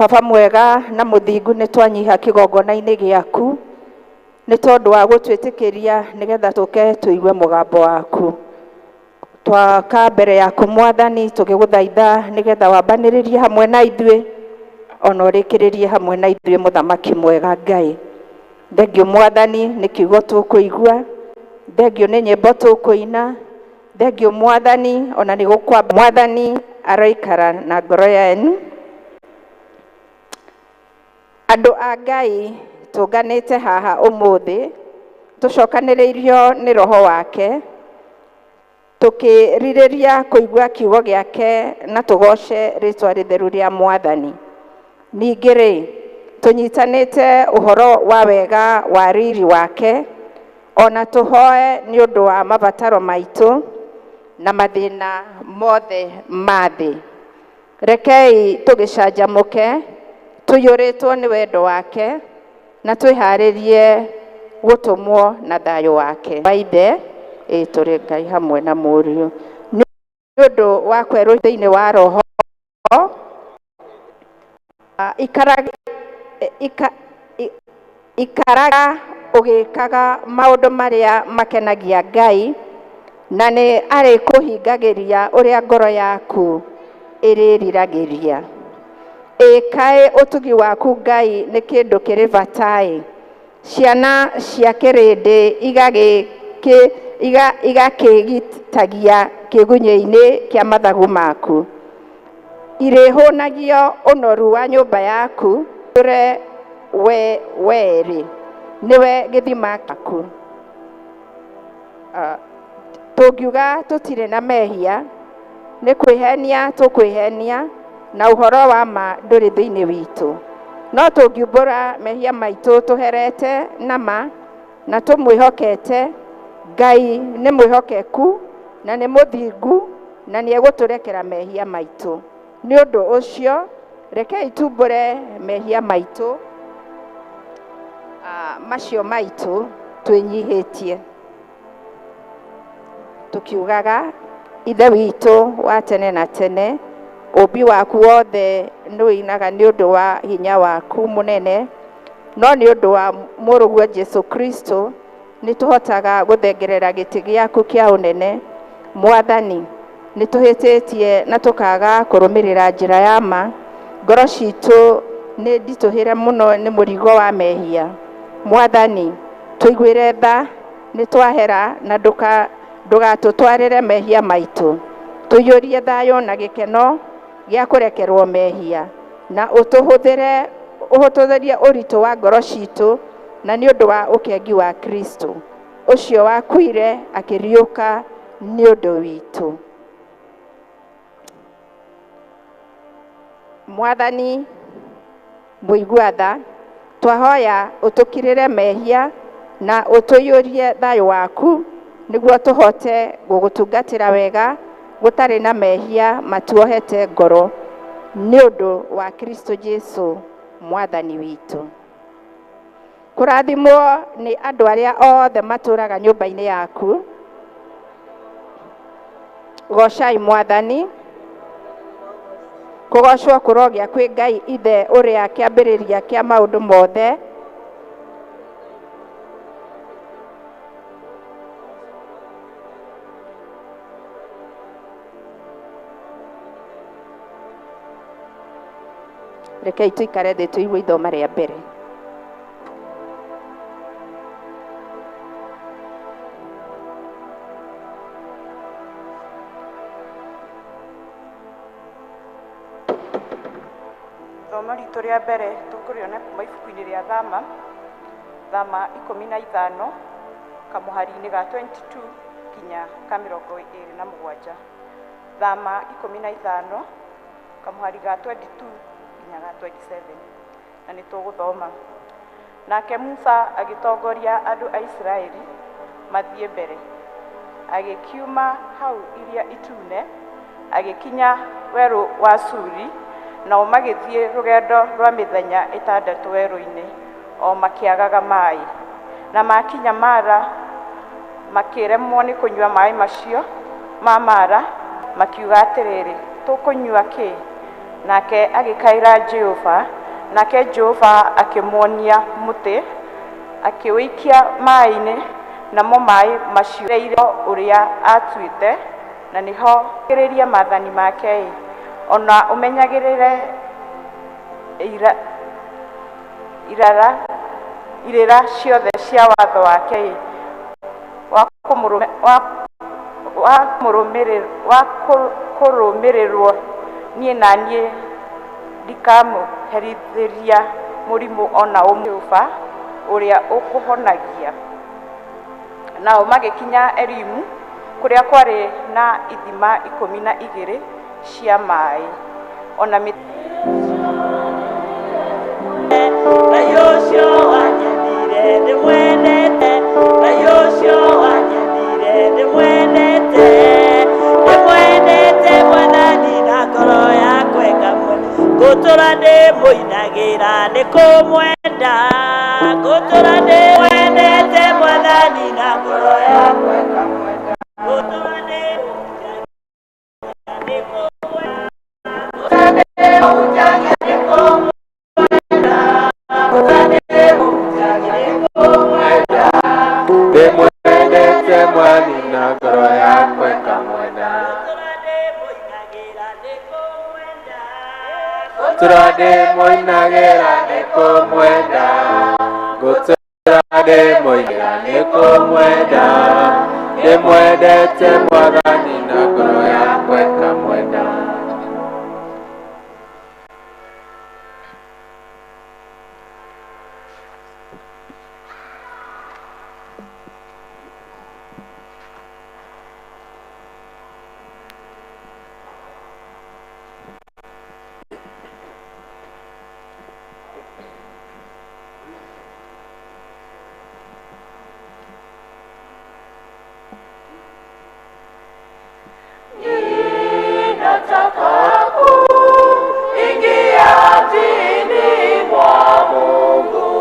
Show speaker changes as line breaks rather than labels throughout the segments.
Baba mwega na mũthingu, nĩ twanyiha kĩgongona-inĩ gĩaku nĩ tondũ wa gũtwĩtĩkĩria nĩgetha tũke tũigue mũgambo waku. Twaka mbere yaku Mwathani, tũgĩgũthaitha nĩgetha wambanĩrĩrie hamwe na ithuĩ, ona ũrĩkĩrĩrie hamwe na ithuĩ, mũthamaki mwega Ngai. Thengio Mwathani nĩ kiugo tũkũigua, thengio nĩ nyĩmbo tũkũina, thengio Mwathani ona nĩ gũkwamba. Mwathani aroikara na ngoro yanyu. Andũ a Ngai, tũnganĩte haha ũmũthĩ tũcokanĩrĩirio nĩ Roho wake, tũkĩrirĩria kũigua kiugo gĩake na tũgoce rĩtwa rĩtheru rĩa Mwathani. Ningĩ rĩ, tũnyitanĩte ũhoro wa wega wa riri wake, ona tũhoe nĩ ũndũ wa mabataro maitũ na mathĩna mothe ma thĩ. Rekei tũgĩcanjamũke, tũiyũrĩtwo nĩ wendo wake, na twĩharĩrie gũtũmwo na thayũ wake. Wa Ithe, ĩ tũrĩ Ngai hamwe na Mũriũ. Nĩ ũndũ wa kwerũ thĩinĩ wa Roho, ikaraga ũgĩkaga maũndũ marĩa makenagia Ngai, na nĩ arĩkũhingagĩria ũrĩa ngoro yaku ĩrĩriragĩria. Ĩ kaĩ ũtugi waku Ngai nĩ kĩndũ kĩrĩ bata-ĩ! Ciana cia kĩrĩndĩ igakĩgitagia kĩgunyĩ-inĩ kĩa mathagu maku. Irĩhũnagio ũnoru wa nyũmba yaku, ũre we werĩ nĩwe gĩthima gĩaku. Tũngiuga tũtirĩ na mehia, nĩ kwĩhenia tũkwĩhenia, na ũhoro wa ma ndũrĩ thĩinĩ witũ. No tũngiumbũra mehia maitũ tũherete na ma na tũmwĩhokete, Ngai nĩ mwĩhokeku na nĩ mũthingu na nĩ egũtũrekera mehia maitũ. Nĩ ũndũ ũcio, rekei tumbũre mehia maitũ, macio maitũ twĩnyihĩtie, tũkiugaga, Ithe witũ wa tene na tene, ũmbi waku wothe nĩũinaga nĩ ũndũ wa hinya waku mũnene, no nĩ ũndũ wa mũrũguo Jesu Kristo nĩ tũhotaga gũthengerera gĩtĩ gĩaku kĩa ũnene. Mwathani, nĩ tũhĩtĩtie na tũkaga kũrũmĩrĩra njĩra ya ma. Ngoro citũ nĩ nditũhĩre mũno nĩ mũrigo wa mehia. Mwathani, tũiguĩre tha, nĩ twahera na ndũgatũtwarĩre mehia maitũ. Tũiyũrie thayũ na gĩkeno gĩa kũrekerwo mehia, na ũhũthĩrie ũritũ wa ngoro citũ, na nĩ ũndũ wa ũkengi wa Kristo ũcio wakuire akĩriũka nĩ ũndũ witũ. Mwathani mũigua tha, twahoya ũtũkirĩre mehia na ũtũiyũrie thayũ waku, nĩguo tũhote gũgũtungatĩra wega gũtarĩ na mehia matuohete ngoro, nĩ ũndũ wa Kristo Jesu Mwathani witũ. Kũrathimwo nĩ andũ arĩa othe matũraga nyũmba-inĩ yaku. Gocai Mwathani. Kũgocwo kũrogĩa kwĩ Ngai Ithe ũrĩa kĩambĩrĩria kĩa maũndũ mothe. Rekei tũikare thĩ tũigue ithoma rĩa mbere.
Ithomo ritũ rĩa mbere tũkũrĩona kuma ibuku-inĩ rĩa Thama, Thama 15, kamũhari-inĩ ga 22 kinya ka 27. Thama 15, kamũhari ga 22 kinya ga 27, na nĩ tũgũthoma. Nake Musa agĩtongoria andũ a Isiraeli mathiĩ mbere, agĩkiuma hau Iria Itune, agĩkinya werũ wa Suri, nao magĩthiĩ rũgendo rwa mĩthenya 6 werũ-inĩ, o makĩagaga maĩ. Na makinya Mara, makĩremwo nĩ kũnyua maĩ macio ma Mara, makiuga atĩrĩrĩ, tũkũnyua kĩ? Nake agĩkaĩra Jehova, nake Jehova akĩmuonia mũtĩ, akĩũikia maĩ-inĩ, namo maĩ macio ũrĩa atuĩte, na nĩho kĩrĩria maathani make, ona ũmenyagĩrĩre irĩra ciothe cia watho wake, wa kũrũmĩrĩrwo. Niĩ na niĩ ndikamũherithĩria mũrimũ ona ũmwe, Jehova ũrĩa ũkũhonagia. Nao magĩkinya Elimu, kũrĩa kwarĩ na ithima 12 cia maĩ, ona mĩtĩ.
Ngai ũcio wanyendire ndĩmwendete, Ngai ũcio wanyendire ndĩmwendete, ndĩmwendete Mwathani na ngoro yakwa ĩkamwe, ngũtũra ndĩmũinagĩra nĩ kũmwenda, ngũtũra ndĩmwendete Mwathani na ngoro yakwa ĩkamwenda, ngũtũra ndĩmũinagĩra nĩ kũmwenda.
Ndĩmwendete Mwathani na ngoro yakwa ĩkamwenda, ngũtũra ndĩmũinagĩra nĩ kũmwenda, ngũtũra ndĩmũinagĩra nĩ kũmwenda, ndĩmwendete Mwathani na ngoro yakwa ĩkamwenda.
Ninataka kuingia mjini mwa Mungu,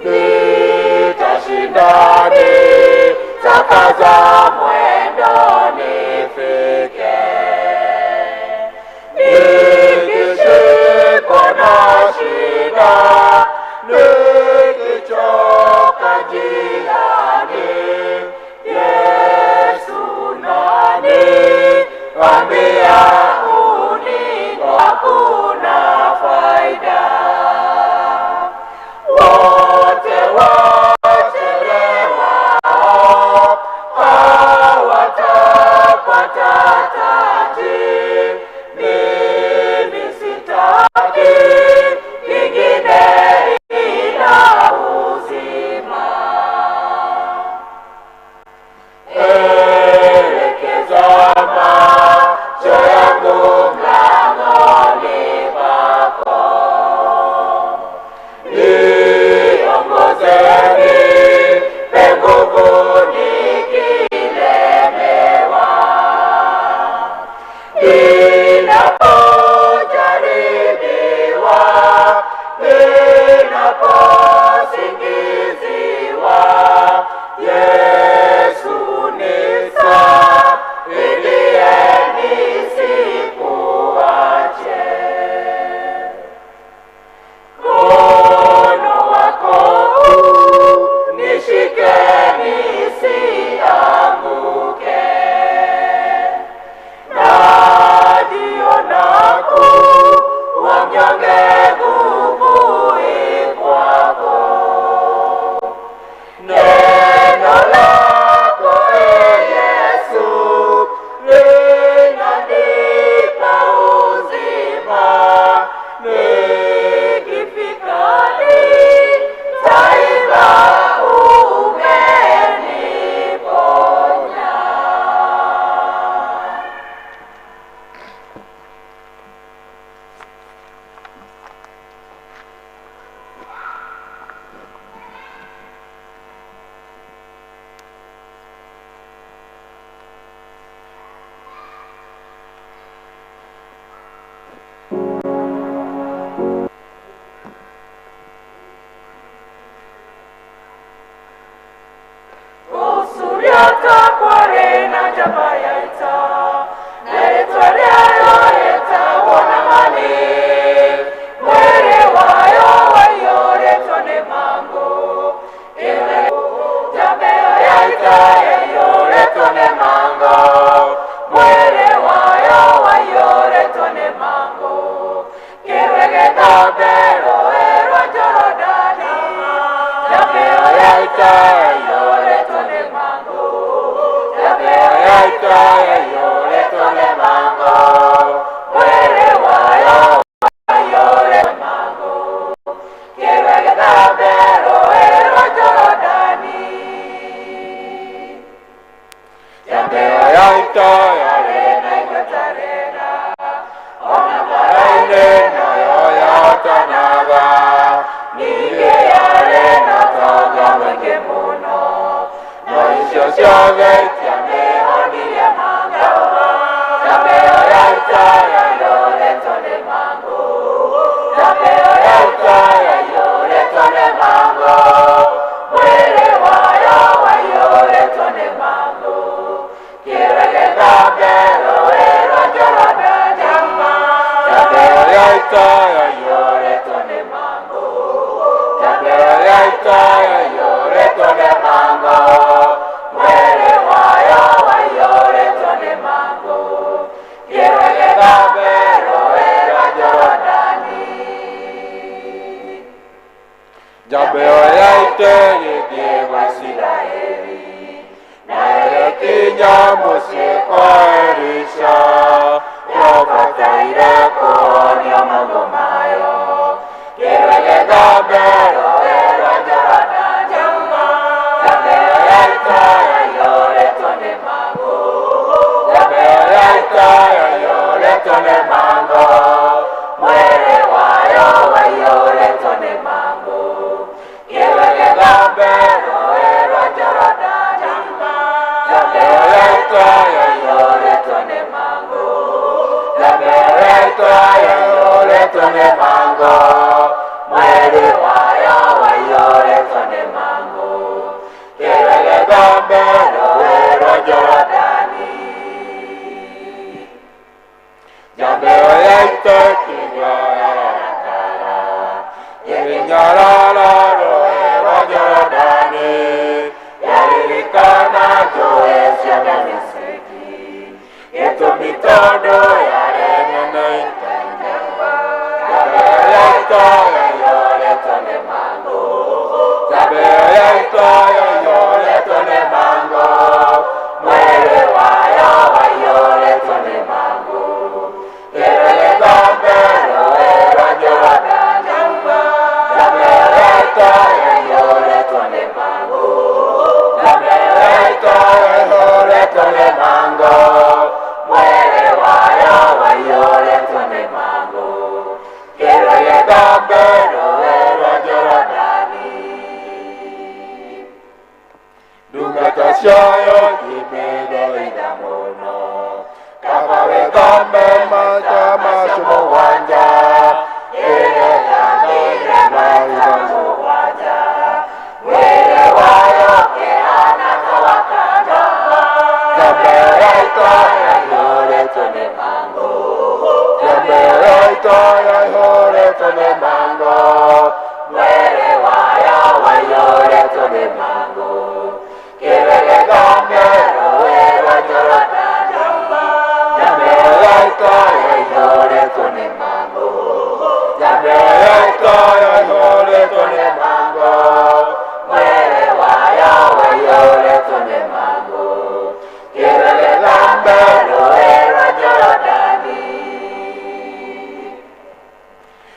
nitashinda, nitakaza mwendo nifike, nikishikwa na shida, nikichoka njiani, Yesu nani ambia hakuna faida, wote wachelewao hawatapata taji. Mimi sitaki kingine ila uzima. Elekeza macho yangu mlangoni pako, niongozeni, nipe nguvu nikilemewa. Ninapojaribiwa, ninaposingiziwa, Yesu nisaidie nisikuache. Mkono wako unishike nisianguke. Najiona kuwa mnyonge, nguvu i kwako. Neno lako e Yesu linanipa uzima, nikifika nitaimba umeniponya. Gũcuriata kwarĩ na njamba ya ita, na rĩtwa rĩayo rĩtagwo kuona mani mwĩrĩ wayo waiyũrĩtwo nĩ mangũ njamba ĩyo ya ita yaiyũrĩtwo nĩ mangũ mwĩrĩ wayo waiyũrĩtwo nĩ mangũ kĩrwe gĩthambe rũũĩ rwa Jorodani njamba ĩyo ya ita yaiyũrĩtwo nĩ mangũ njamba ĩyo ya ita yaiyũrĩtwo nĩ mangũ mwĩrĩ wayo waiyũrĩtwo nĩ mangũ kĩrwe gĩthambe rũũĩ rwa Jorodani njamba ĩyo ya ita yarĩ na igweta rĩega ona mbara-inĩ nayo yahotanaga ningĩ yarĩ na ũtonga mũingĩ mũno no icio ciothe itiamĩhonirie mangũ njamba ĩyo ya ita yaiyũrĩtwo nĩ mangũ njamba ĩyo ya ita yaiyũrĩtwo nĩ mangũ mwĩrĩ wayo waiyũrĩtwo nĩ mangũ kĩrwe gĩthambe rũũĩ rwa Jorodani njamba ĩyo ya ita yaiyũrĩtwo nĩ mangũ njamba ĩyo ya ita yaiyũrĩtwo nĩ mangũ mwĩrĩ wayo waiyũrĩtwo nĩ mangũ kĩrwe gĩthambe rũũĩ rwa Jorodani njamba ĩyo ya ita ĩgĩthiĩ gwa Isiraeli na ĩgĩkinya mũciĩ kwa Elisha yabataire kũhonio mangũ mayo kĩrwe gĩthambe rũũĩ rwa Jorodani njamba ĩyo ya ita yaiyũrĩtwo nĩ mangũ njamba ĩyo ya ita yaiyũrĩtwo nĩ mangũ mwĩrĩ wayo waiyũrĩtwo nĩ mangũ kĩrwe gĩthambe rũũĩ rwa Jorodani njamba ĩyo ya ita yaiyũrĩtwo nĩ mangũ njamba ĩyo ya ita yaiyũrĩtwo nĩ mangũ mwĩrĩ wayo waiyũrĩtwo nĩ mangũ kĩrwe gĩthambe rũũĩ rwa Jorodani njamba ĩyo ya ita ĩkĩigua yarakara ĩkĩnyarara rũũĩ rwa Jorodani yaririkana njũũĩ cia Dameski gĩtũmi tondũ yarĩ nene njamba ĩyo ya ita yaiyũrĩtwo nĩ mangũ njamba ĩyo ya ita yaiyũrĩtwo nĩ mangũ mwĩrĩ wayo waiyũrĩtwo nĩ mangũ kĩrwe gĩthambe rũũĩ rwa Jorodani njamba ĩyo ya ita yaiyũrĩtwo nĩ mangũ njamba ĩyo ya ita yaiyũrĩtwo nĩ mangũ mwĩrĩ wayo waiyũrĩtwo nĩ mangũ kĩrwe gĩthambe rũũĩ rwa Jorodani ndungata ciayo imĩthaitha mũno kaba wĩthambe maita macio mũgwanja ĩrĩa yagĩire maita mũgwanja mwĩrĩ wayo ũkĩhana ta wa kana njamba ĩyo ya ita yaiyũrĩtwo nĩ mangũ njamba ĩyo ya ita yaiyũrĩtwo nĩ mangũ mwĩrĩ wayo waiyũrĩtwo nĩ mangũ kĩrwe gĩthambe rũũĩ rwa Jorodani njamba ĩyo ya ita yaiyũrĩtwo nĩ mangũ njamba ĩyo ya ita yaiyũrĩtwo nĩ mangũ mwĩrĩ wayo waiyũrĩtwo nĩ mangũ kĩrwe gĩthambe rũũĩ rwa Jorodani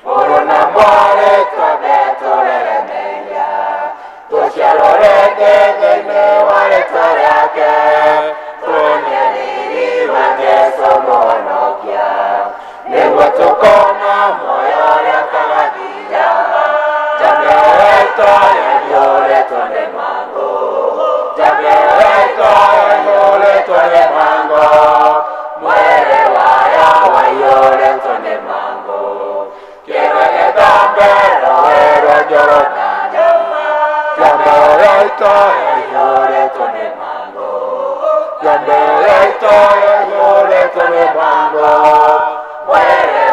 mũrũ na mwarĩ twambe tũrere mehia tũciarwo rĩngĩ thĩinĩ wa rĩtwa rĩake tuonie riri wa Jesũ mũhonokia nĩguo tũkona muoyo ũrĩa ũtagathira njamba ĩyo ya ita yaiyũrĩtwo nĩ mangũ njamba ĩyo ya ita yaiyũrĩtwo nĩ mangũ mwĩrĩ wayo waiyũrĩtwo nĩ mangũ kĩrwe gĩthambe rũũĩ rwa Jorodani njamba ĩyo ya ita yaiyũrĩtwo nĩ mangũ njamba ĩyo ya ita yaiyũrĩtwo nĩ mangũ mwĩrĩ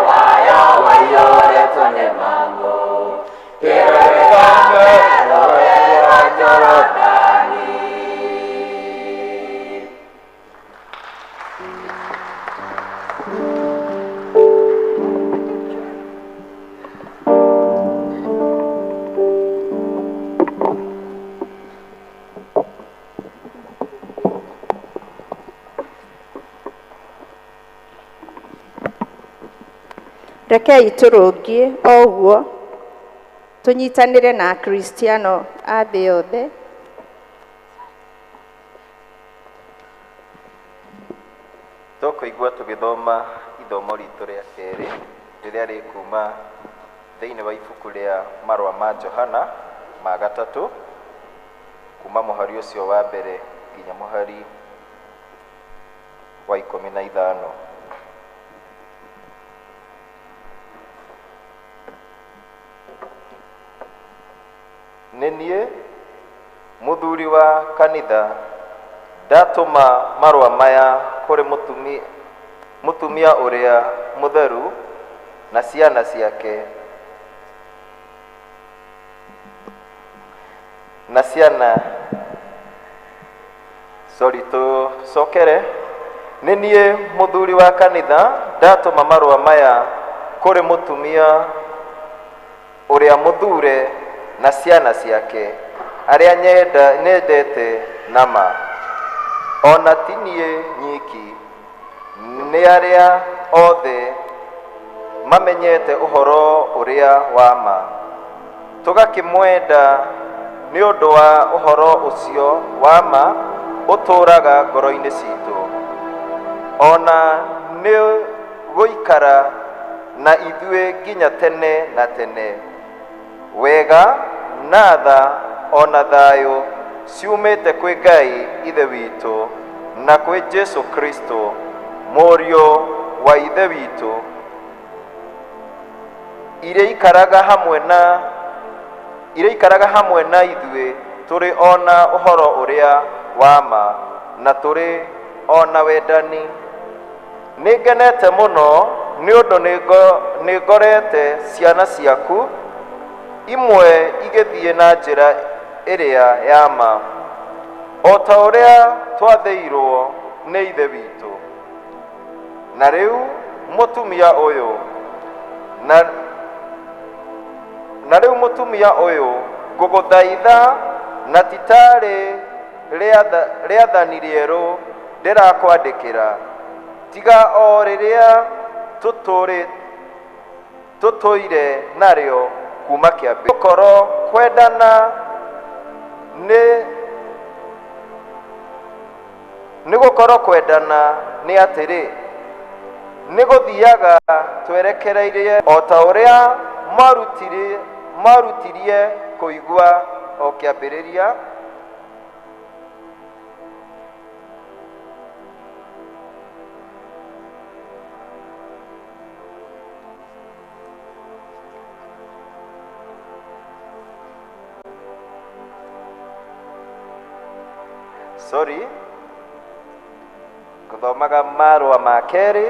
Rekei tũrũngie o ũguo tũnyitanĩre na Akristiano a thĩ yothe.
Tũkũigua tũgĩthoma ithomo ritũ rĩa kerĩ rĩrĩa rĩkuma thĩinĩ wa ibuku rĩa marũa ma Johana ma gatatũ, kuma mũhari ũcio wa mbere nginya mũhari wa 15. Nĩ niĩ mũthuri wa kanitha ndatũma marũa maya kũrĩ mũtumia ũrĩa mũtheru na ciana ciake, na ciana sorry tũcokere. Nĩ niĩ mũthuri wa kanitha ndatũma marũa maya kũrĩ mũtumia ũrĩa mũthure na ciana ciake, arĩa nyendete na ma. Ona ti niĩ nyiki, nĩ arĩa othe mamenyete ũhoro ũrĩa wa ma. Tũgakĩmwenda nĩ ũndũ wa ũhoro ũcio wa ma ũtũũraga ngoro-inĩ citũ, ona nĩ gũikara na ithuĩ nginya tene na tene. Wega na tha ona thayũ ciumĩte kwĩ Ngai Ithe witũ na kwĩ Jesũ Kristo mũriũ wa Ithe witũ, irĩikaraga hamwe na ithuĩ tũrĩ ona ũhoro ũrĩa wa ma na tũrĩ ona wendani. Nĩ ngenete mũno nĩ ũndũ nĩ ngorete ciana ciaku imwe igĩthiĩ na njĩra ĩrĩa ya ma, o ta ũrĩa twathĩirwo nĩ Ithe witũ. Na rĩu mũtumia ũyũ na rĩu mũtumia ũyũ ngũgũthaitha na ti tarĩ rĩathani rĩerũ ndĩrakwandĩkĩra, tiga o rĩrĩa tũtũire narĩo kuma kĩambĩrĩria. Gũkorwo kwendana nĩ gũkorwo kwendana nĩ atĩrĩ, nĩ gũthiaga twerekereirie o ta ũrĩa mwarutirie kũigua o kĩambĩrĩria. Sorry, gũthomaga marũa ma kerĩ,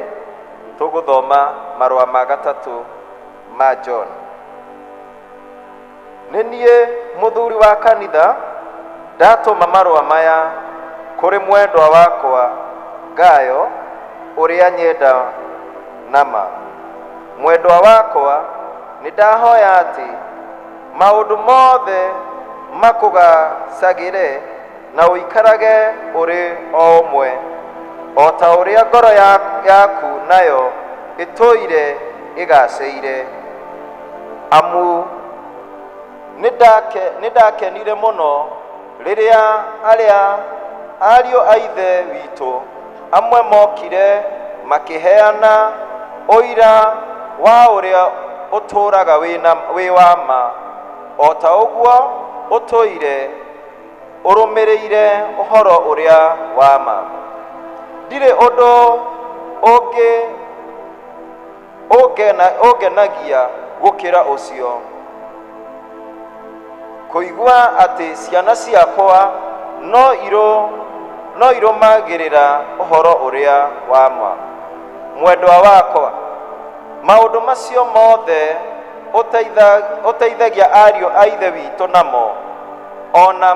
tũgũthoma marũa ma gatatũ ma John. Nĩ niĩ mũthuri wa kanitha ndatũma marũa maya kũrĩ mwendwa wakwa Gayo ũrĩa nyenda na ma. Mwendwa wakwa, nĩ ndahoya atĩ maũndũ mothe makũgacagĩre na ũikarage ũrĩ o ũmwe, o ta ũrĩa ngoro yaku nayo ĩtũire ĩgacĩire. Amu nĩ ndakenire mũno rĩrĩa arĩa ariũ a Ithe witũ amwe mokire makĩheana ũira wa ũrĩa ũtũũraga wĩ wa ma, o ta ũguo ũtũire ũrũmĩrĩire ũhoro ũrĩa wa ma. Ndirĩ ũndũ ũngĩ ũngenagia gũkĩra ũcio, kũigua atĩ ciana ciakwa no irũmagĩrĩra ũhoro ũrĩa wa ma. Mwendwa wakwa, maũndũ macio mothe ũteithagia ariũ a Ithe witũ namo, ona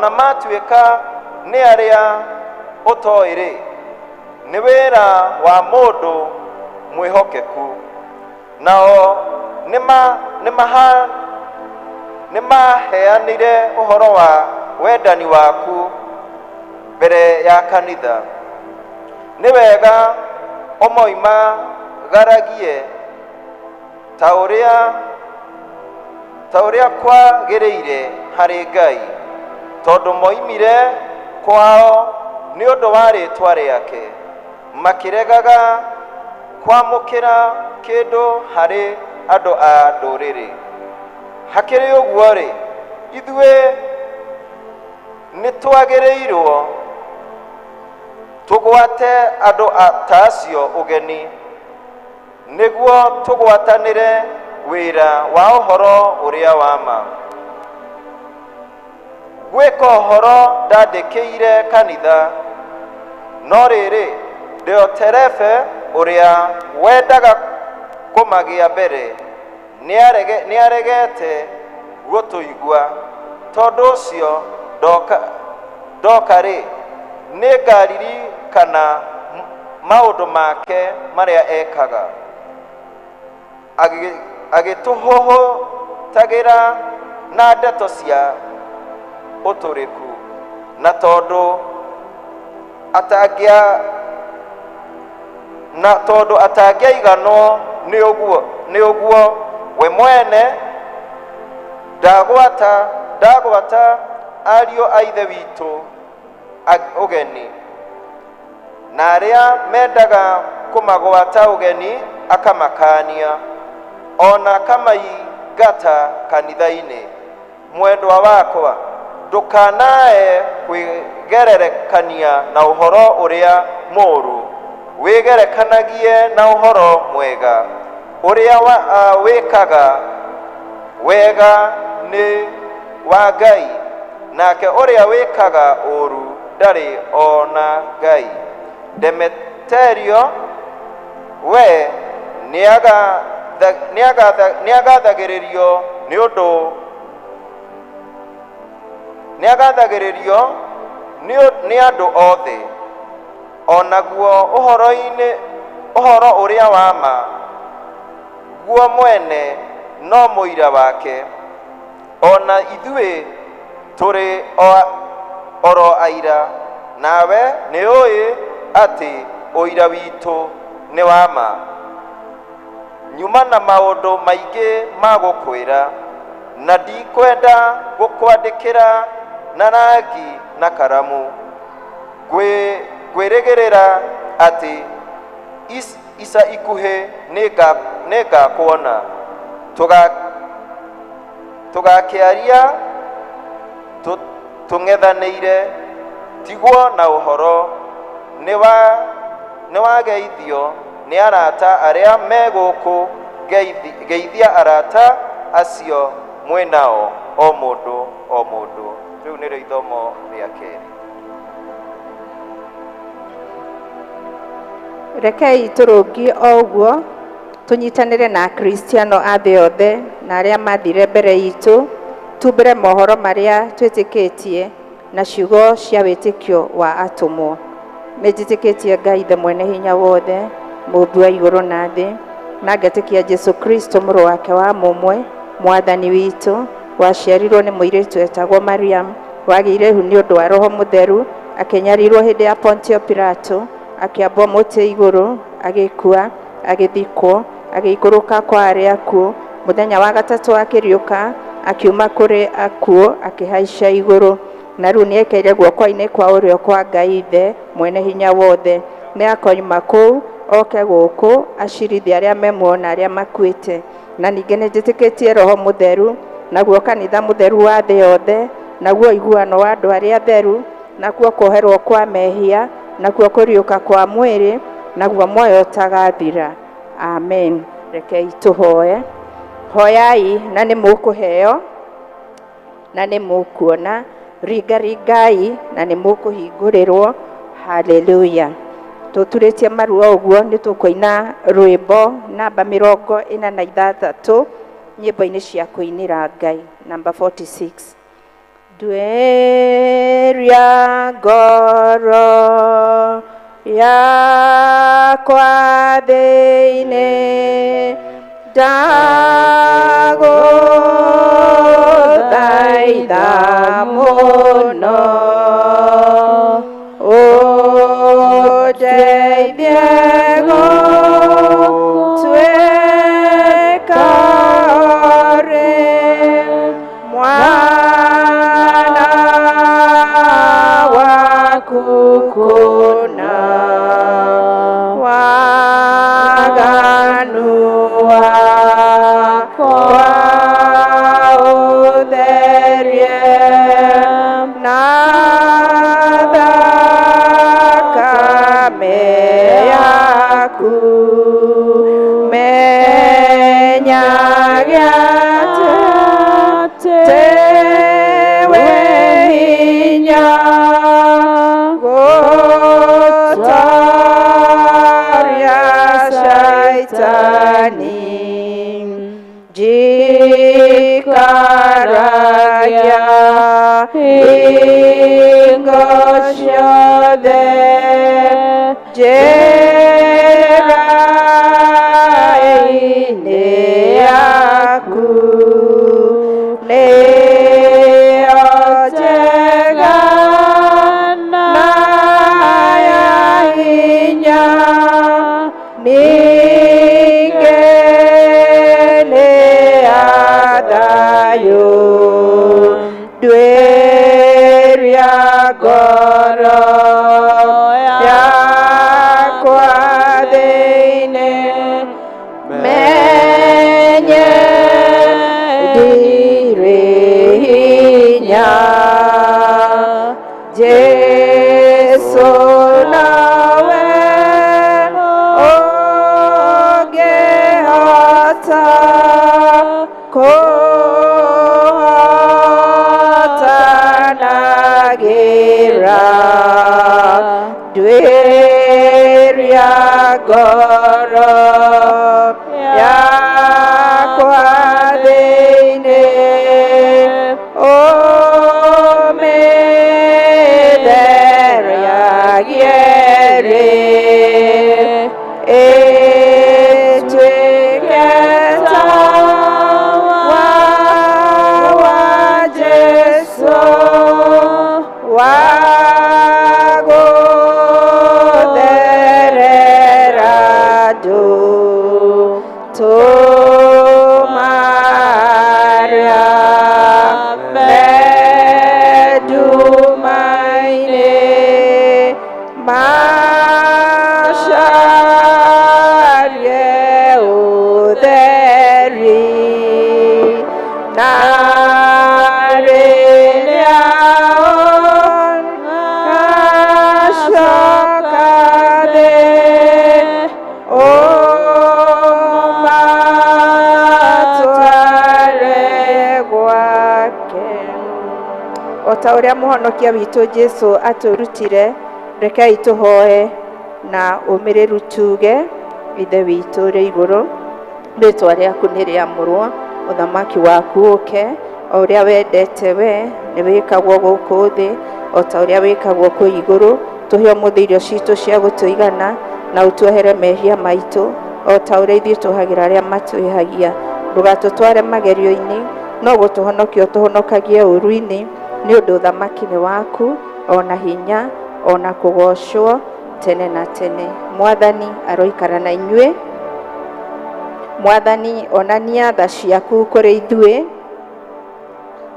matuĩka nĩ arĩa ũtoĩ-rĩ, nĩ wĩra wa mũndũ mwĩhokeku. Nao nĩmaheanire ũhoro wa wendani waku mbere ya kanitha. Nĩ wega Ndũkagaragie ta ũrĩa kwagĩrĩire harĩ Ngai, tondũ moimire kwao nĩ ũndũ wa rĩĩtwa rĩake, makĩregaga kwamũkĩra kĩndũ harĩ andũ a ndũrĩrĩ. Hakĩrĩ ũguo-rĩ, ithuĩ nĩtwagĩrĩirwo tũgwate andũ ta acio ũgeni, nĩguo tũgwatanĩre wĩra wa ũhoro ũrĩa wa ma. Gwĩka ũhoro ndandĩkĩire kanitha, no rĩrĩ, Dioterefe ũrĩa wendaga kũmagĩa mbere nĩaregete gũtũigua. Tondũ ũcio ndoka-rĩ, nĩngaririkana maũndũ make marĩa ekaga, agĩtũhũhũtagĩra na ndeto cia ũtũrĩku, na tondũ atangĩaiganwo nĩ ũguo we mwene ndagwata ariũ a Ithe witũ ũgeni, na arĩa mendaga kũmagwata ũgeni akamakania, ona akamaingata kanitha-inĩ. Mwendwa wakwa, ndũkanae kwĩgerekania na ũhoro ũrĩa mũũru, wĩgerekanagie na ũhoro mwega. Ũrĩa wĩkaga wega nĩ wa Ngai, nake ũrĩa wĩkaga ũũru ndarĩ ona Ngai. Demeterio we nĩagathagĩrĩrio nĩ ũndũ nĩagathagĩrĩrio nĩ andũ othe, onaguo ũhoro ũrĩa wa ma guo mwene no mũira wake, ona ithuĩ tũrĩ oro aira, nawe nĩũĩ atĩ ũira witũ nĩ wa ma. Nyuma na maũndũ maingĩ ma gũkwĩra, na ndikwenda gũkwandĩkĩra na rangi na karamu. Ngwĩrĩgĩrĩra atĩ ica ikuhĩ nĩngakuona, tũgakĩaria tũng'ethanĩire. Tigwo na ũhoro nĩwageithio nĩ arata arĩa me gũkũ. Geithia arata acio mwĩnao, o mũndũ o mũndũ. Rĩu nĩrĩo ithomo rĩa kerĩ.
Rekei tũrũngie o ũguo, tũnyitanĩre na Akristiano a thĩ yothe na arĩa mathire mbere itũ, tumbũre mohoro marĩa twĩtĩkĩtie na ciugo cia wĩtĩkio wa atũmwo. Nĩnjĩtĩkĩtie Ngai Ithe mwene hinya wothe, mũũmbi wa igũrũ na thĩ, na ngetĩkia Jesũ Kristo mũrũ wake wa mũmwe, mwathani witũ, waciarirwo nĩ mũirĩtu etagwo Mariam, wagĩire ihu nĩ ũndũ wa Roho Mũtheru, akĩnyarirwo hĩndĩ ya Pontio Pilato, akĩambwo mũtĩ igũrũ, agĩkua, agĩthikwo, agĩikũrũka kwa arĩa akuũ, mũthenya wa gatatũ akĩriũka, akiuma kũrĩ akuũ, akĩhaica igũrũ, na rĩu nĩekeire guoko-inĩ kwa ũrĩo kwa Ngai Ithe mwene hinya wothe. Nĩakoima kũu oke gũkũ acirithie arĩa me muoyo na arĩa makuĩte. Na ningĩ nĩnjĩtĩkĩtie Roho Mũtheru, naguo kanitha mũtheru wa thĩ yothe, naguo ũiguano wa andũ arĩa atheru, nakuo kuoherwo kwa mehia, nakuo kũriũka kwa mwĩrĩ, naguo muoyo ũtagathira. Amen. Rekei tũhoe. Hoyai na nĩ mũkũheo, na nĩ mũkuona. Ringaringai na nĩ mũkũhingũrĩrwo. Haleluya. Tũturĩtie maruo ũguo nĩ tũkũina rwĩmbo namba 46 nyĩmbo-inĩ cia kũinĩra Ngai, namba 46. Nduĩria ngoro yakwa thĩinĩ, ndagũthaitha mũno, ũndeithie Hinya gũtoria Shaitani, njikaragia hingo ciothe njĩra-inĩ yaku, nĩyo njega na ya hinya, ningĩ nĩ ya thayũ, nduĩria ngoro yakwa thĩinĩ, menye ndirĩ hinya, Jesũ nowe ũngĩhota kũhotanagĩra, nduĩria ngoro yakwa thĩinĩ, ũmĩtheragie rĩ, ĩtuĩke tawa wa Jesũ wa gũtherera ndũtũmaria me nduma-inĩ, macarie ũtheri, na rĩrĩa ũgacoka thĩ, ũmatware gwake. O ta ũrĩa mũhonokia witũ Jesũ atũrutire, rekei tũhoe na ũmĩrĩru tuge, Ithe witũ ũrĩ igũrũ, rĩtwa rĩaku nĩ rĩamũrwo, ũthamaki waku ũke, o ũrĩa wendete we nĩ wĩkagwo gũkũ thĩ o ta ũrĩa wĩkagwo kũu igũrũ. Tũhe ũmũthĩ irio citũ cia gũtũigana, na ũtuohere mehia maitũ o ta ũrĩa ithuĩ tũhagĩra arĩa matwĩhagia. Ndũgatũtware magerio-inĩ, no gũtũhonokia ũtũhonokagie ũũru-inĩ, nĩ ũndũ ũthamaki nĩ waku, ona hinya, ona kũgoocwo tene na tene. Mwathani aroikara na inyuĩ. Mwathani onania tha ciaku kũrĩ ithuĩ.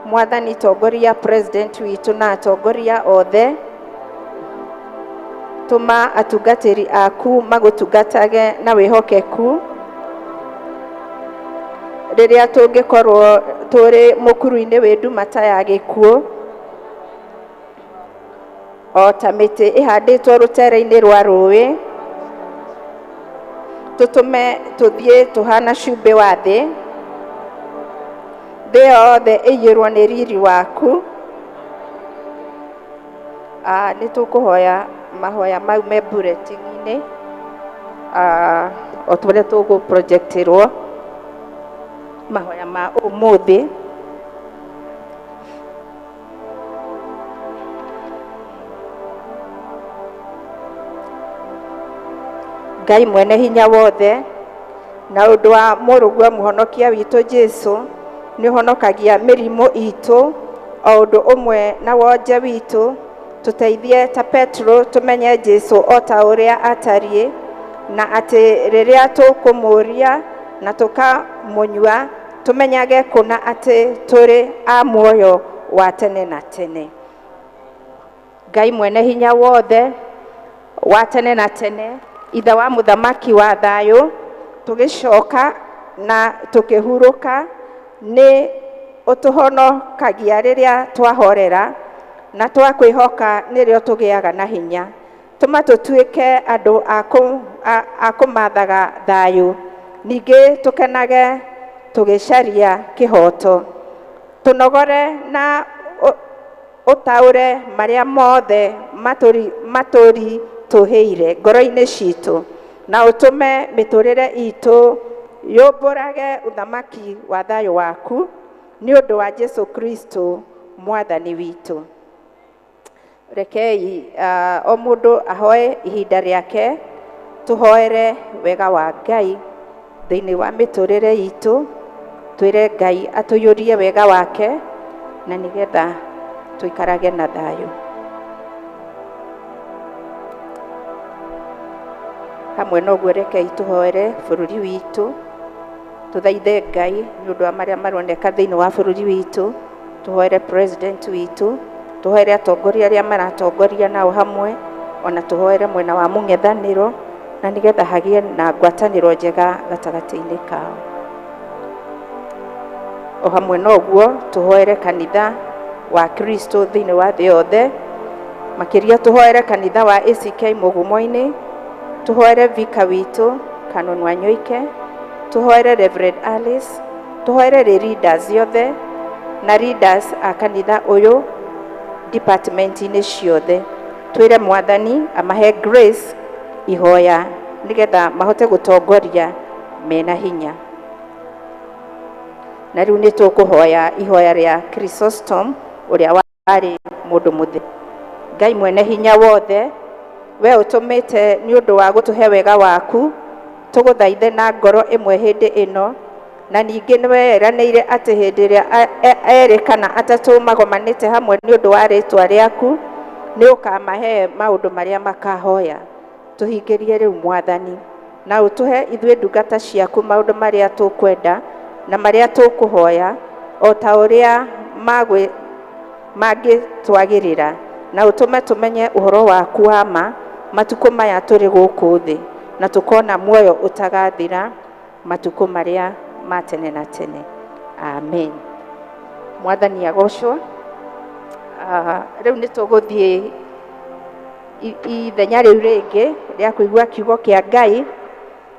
Mwathani tongoria president witũ na atongoria othe. Tũma atungatĩri aku magũtungatage na wĩhokeku. Rĩrĩa tũngĩkorwo tũrĩ mũkuru-inĩ wĩ nduma ta ya gĩkuũ, o ta mĩtĩ ĩhandĩtwo rũtere-inĩ rwa rũĩ, tũtũme tũthiĩ tũhana cumbĩ wa thĩ, thĩ yothe ĩiyũrwo nĩ riri waku. Nĩ tũkũhoya mahoya mau me bulletin-inĩ, o ta ũrĩa tũgũ-projectĩrwo mahoya ma ũmũthĩ. Ngai mwene hinya wothe, na ũndũ wa mũrũguo mũhonokia witũ Jesũ, nĩ ũhonokagia mĩrimũ itũ o ũndũ ũmwe na wonje witũ. Tũteithie ta Petro tũmenye Jesũ o ta ũrĩa atariĩ, na atĩ rĩrĩa tũkũmũũria na tũkamũnyua, tũmenyage kũna atĩ tũrĩ a muoyo wa tene na tene. Ngai mwene hinya wothe wa tene na tene, Ithe wa mũthamaki wa thayũ, tũgĩcoka na tũkĩhurũka, nĩ ũtũhonokagia rĩrĩa twahorera, na twakwĩhoka nĩrĩo tũgĩaga na hinya. Tũma tũtuĩke andũ a kũmathaga thayũ, ningĩ tũkenage tũgĩcaria kĩhoto. Tũnogore na Ũtaũre marĩa mothe matũritũhĩire ngoro-inĩ citũ, na ũtũme mĩtũrĩre itũ yũmbũrage ũthamaki wa thayũ waku, nĩ ũndũ wa Jesu Kristo mwathani witũ. Rekei o mũndũ ahoe ihinda rĩake, tũhoere wega wa Ngai thĩinĩ wa mĩtũrĩre itũ, twĩre Ngai atũiyũrie wega wake na nĩgetha tũikarage na thayũ. Hamwe na ũguo rekei tũhoere bũrũri witũ, tũthaithe Ngai nĩ ũndũ wa marĩa maroneka thĩinĩ wa bũrũri witũ, tũhoere president witũ, tũhoere atongoria arĩa maratongoria nao hamwe, ona tũhoere mwena wa mũng'ethanĩro, na nĩgetha hagĩe na ngwatanĩro njega gatagatĩ-inĩ kao. O hamwe na ũguo tũhoere kanitha wa Kristo thĩinĩ wa thĩ yothe, makĩria tũhoere kanitha wa ACK Mũgumo-inĩ, tũhoere vika witũ Canon Wanyoike, tũhoere Reverend Alice, tũhoere leaders yothe na leaders a kanitha ũyũ department-inĩ ciothe. Twĩre mwathani amahe grace ihoya nĩgetha mahote gũtongoria mena hinya. Na rĩu nĩ tũkũhoya ihoya rĩa Chrysostom ũrĩa warĩ mũndũ mũtheru. Ngai mwene hinya wothe, we ũtũmĩte nĩ ũndũ wa gũtũhe wega waku, tũgũthaithe na ngoro ĩmwe hĩndĩ ĩno, na ningĩ nĩ weranĩire atĩ hĩndĩ ĩrĩa erĩ kana atatũ magomanĩte hamwe nĩ ũndũ wa rĩtwa rĩaku, nĩ ũkamahe maũndũ marĩa makahoya. Tũhingĩrie rĩu mwathani, na ũtũhe ithuĩ ndungata ciaku maũndũ marĩa tũkwenda na marĩa tũkũhoya, o ta ũrĩa mangĩtwagĩrĩra, na ũtũme tũmenye ũhoro waku wa ma matukũ maya tũrĩ gũkũ thĩ, na tũkona muoyo ũtagathira matukũ marĩa ma tene na tene. Amen. Mwathani agocwo. Rĩu nĩ tũgũthiĩ ithenya rĩu rĩngĩ rĩa kũigua kiugo kĩa Ngai,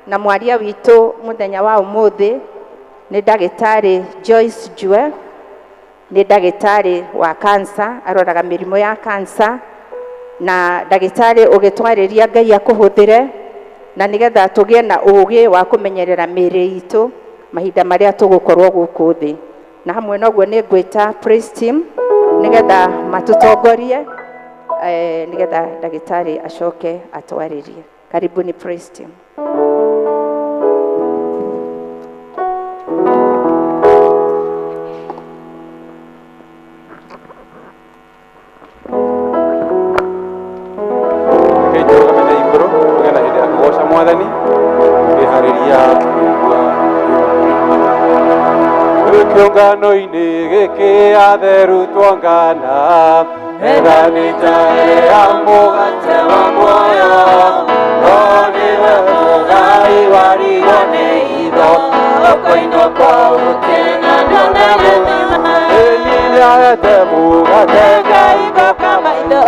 na mwaria witũ mũthenya wa ũmũthĩ nĩ ndagĩtarĩ Joyce Njue. Nĩ ndagĩtarĩ wa cancer, aroraga mĩrimũ ya cancer, na ndagĩtarĩ ũgĩtwarĩria Ngai akũhũthĩre, na nĩgetha tũgĩe na ũũgĩ wa kũmenyerera mĩĩrĩ itũ mahinda marĩa tũgũkorwo gũkũ thĩ. Na hamwe na ũguo nĩ ngwĩta praise team nĩgetha matũtongorie, nĩgetha ndagĩtarĩ acoke atwarĩrie. Karibuni praise team.
Rekei tũrũgame na igũrũ tũgĩe na hĩndĩ ya kũgoca mwathani tũkĩharĩria kũigua. Kĩũngano-inĩ gĩkĩ atheru tuongana, metha nĩ ta ĩrĩa mũgate wa muoyo, no nĩwe mũgai warigwo nĩ itho, ũkoinwo kwa ũkena ĩni nĩarete mũgate Ngai goka maitho,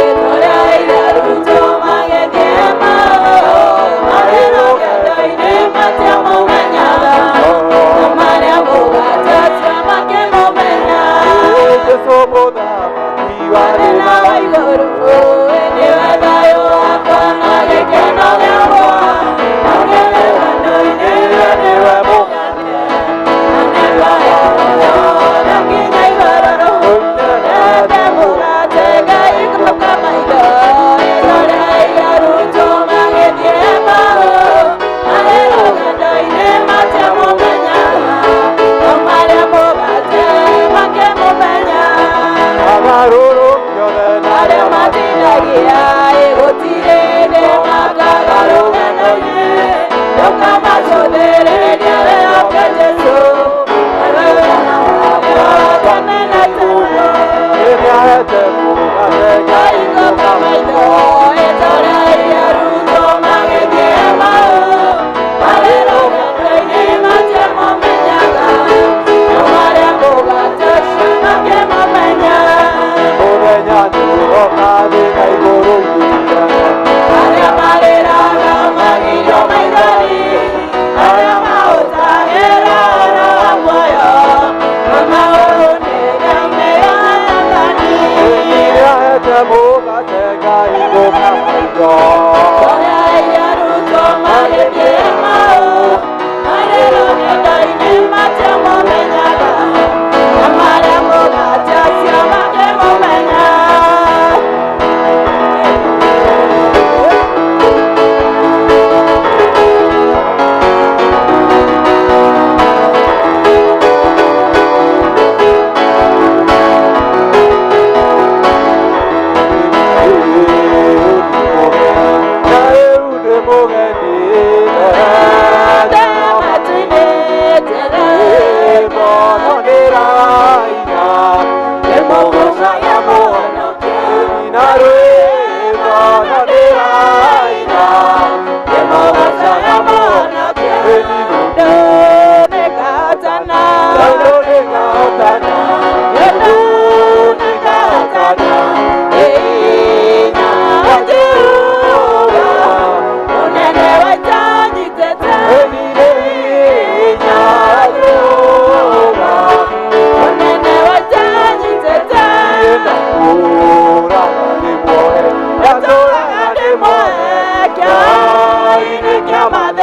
ĩtũrĩa itherutwo magĩthiĩ marĩ rũgendo-inĩ matiamũmenyaga, no marĩa mũgate ũcio makĩmũmenya. Jesũ mũthamaki warĩ na wa igũrũ, nĩwe thayũ wakwa na gĩkeno gĩakwa, na nĩwe wendo-inĩ, nĩwe mũgate, na nĩwe muoyo nginya igũrũ. Rete mũgate Ngai goka maitho, ĩtũrĩa itherutwo magĩthiĩ marĩ rũgendo-inĩ matiamũmenyaga, no marĩa mũgate makĩmũmenya. Agarũrũki othe arĩa matindagia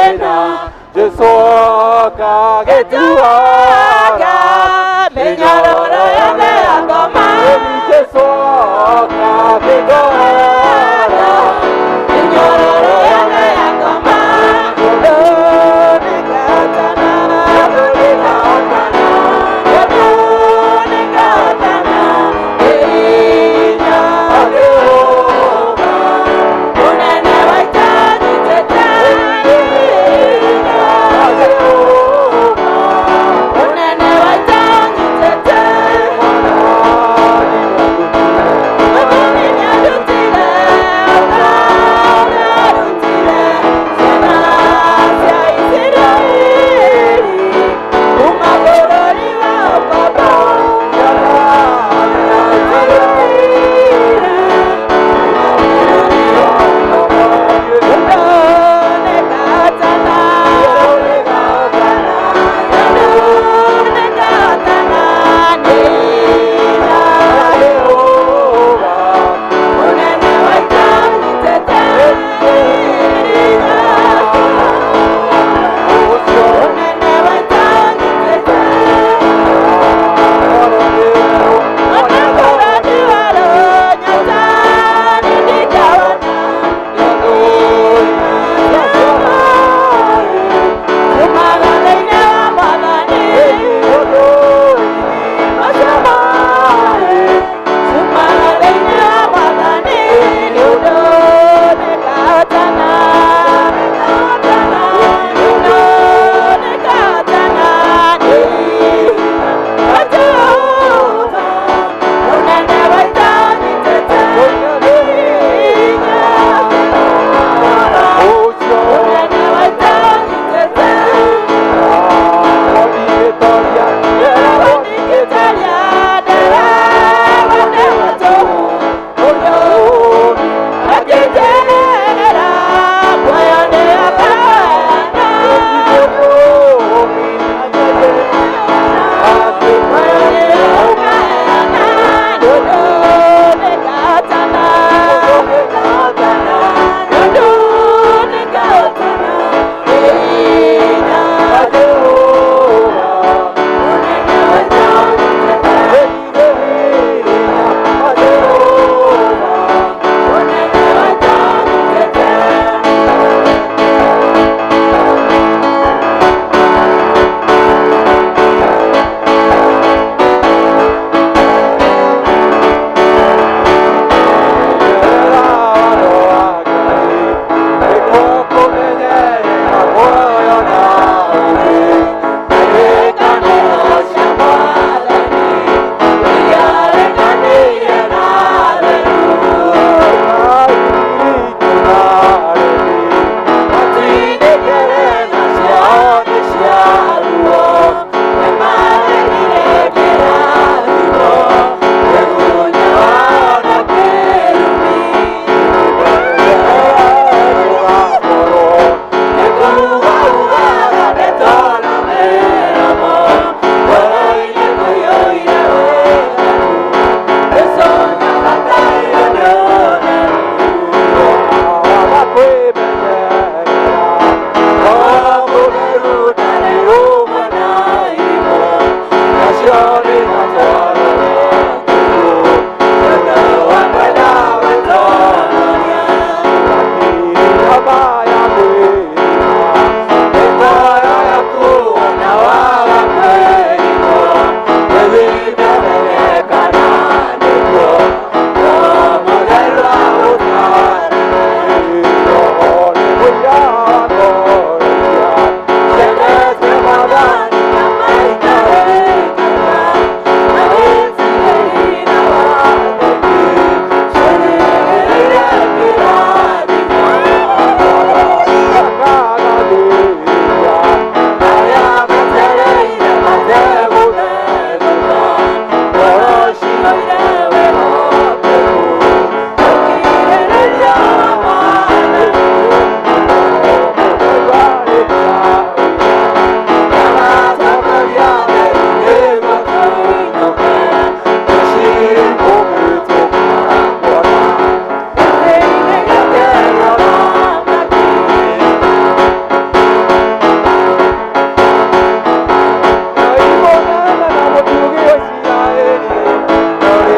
thĩna Jesũ oka gĩtuaga mĩnyororo yothe ya ngoma. Jesũ oka gĩtuaga mĩnyororo yothe ya ngoma. Nĩngatana, nĩngatana, nĩngatana, hinya Jehova. Mũnene wa ita nyitĩte hinya Jehova. Mũnene wa ita nyitĩte.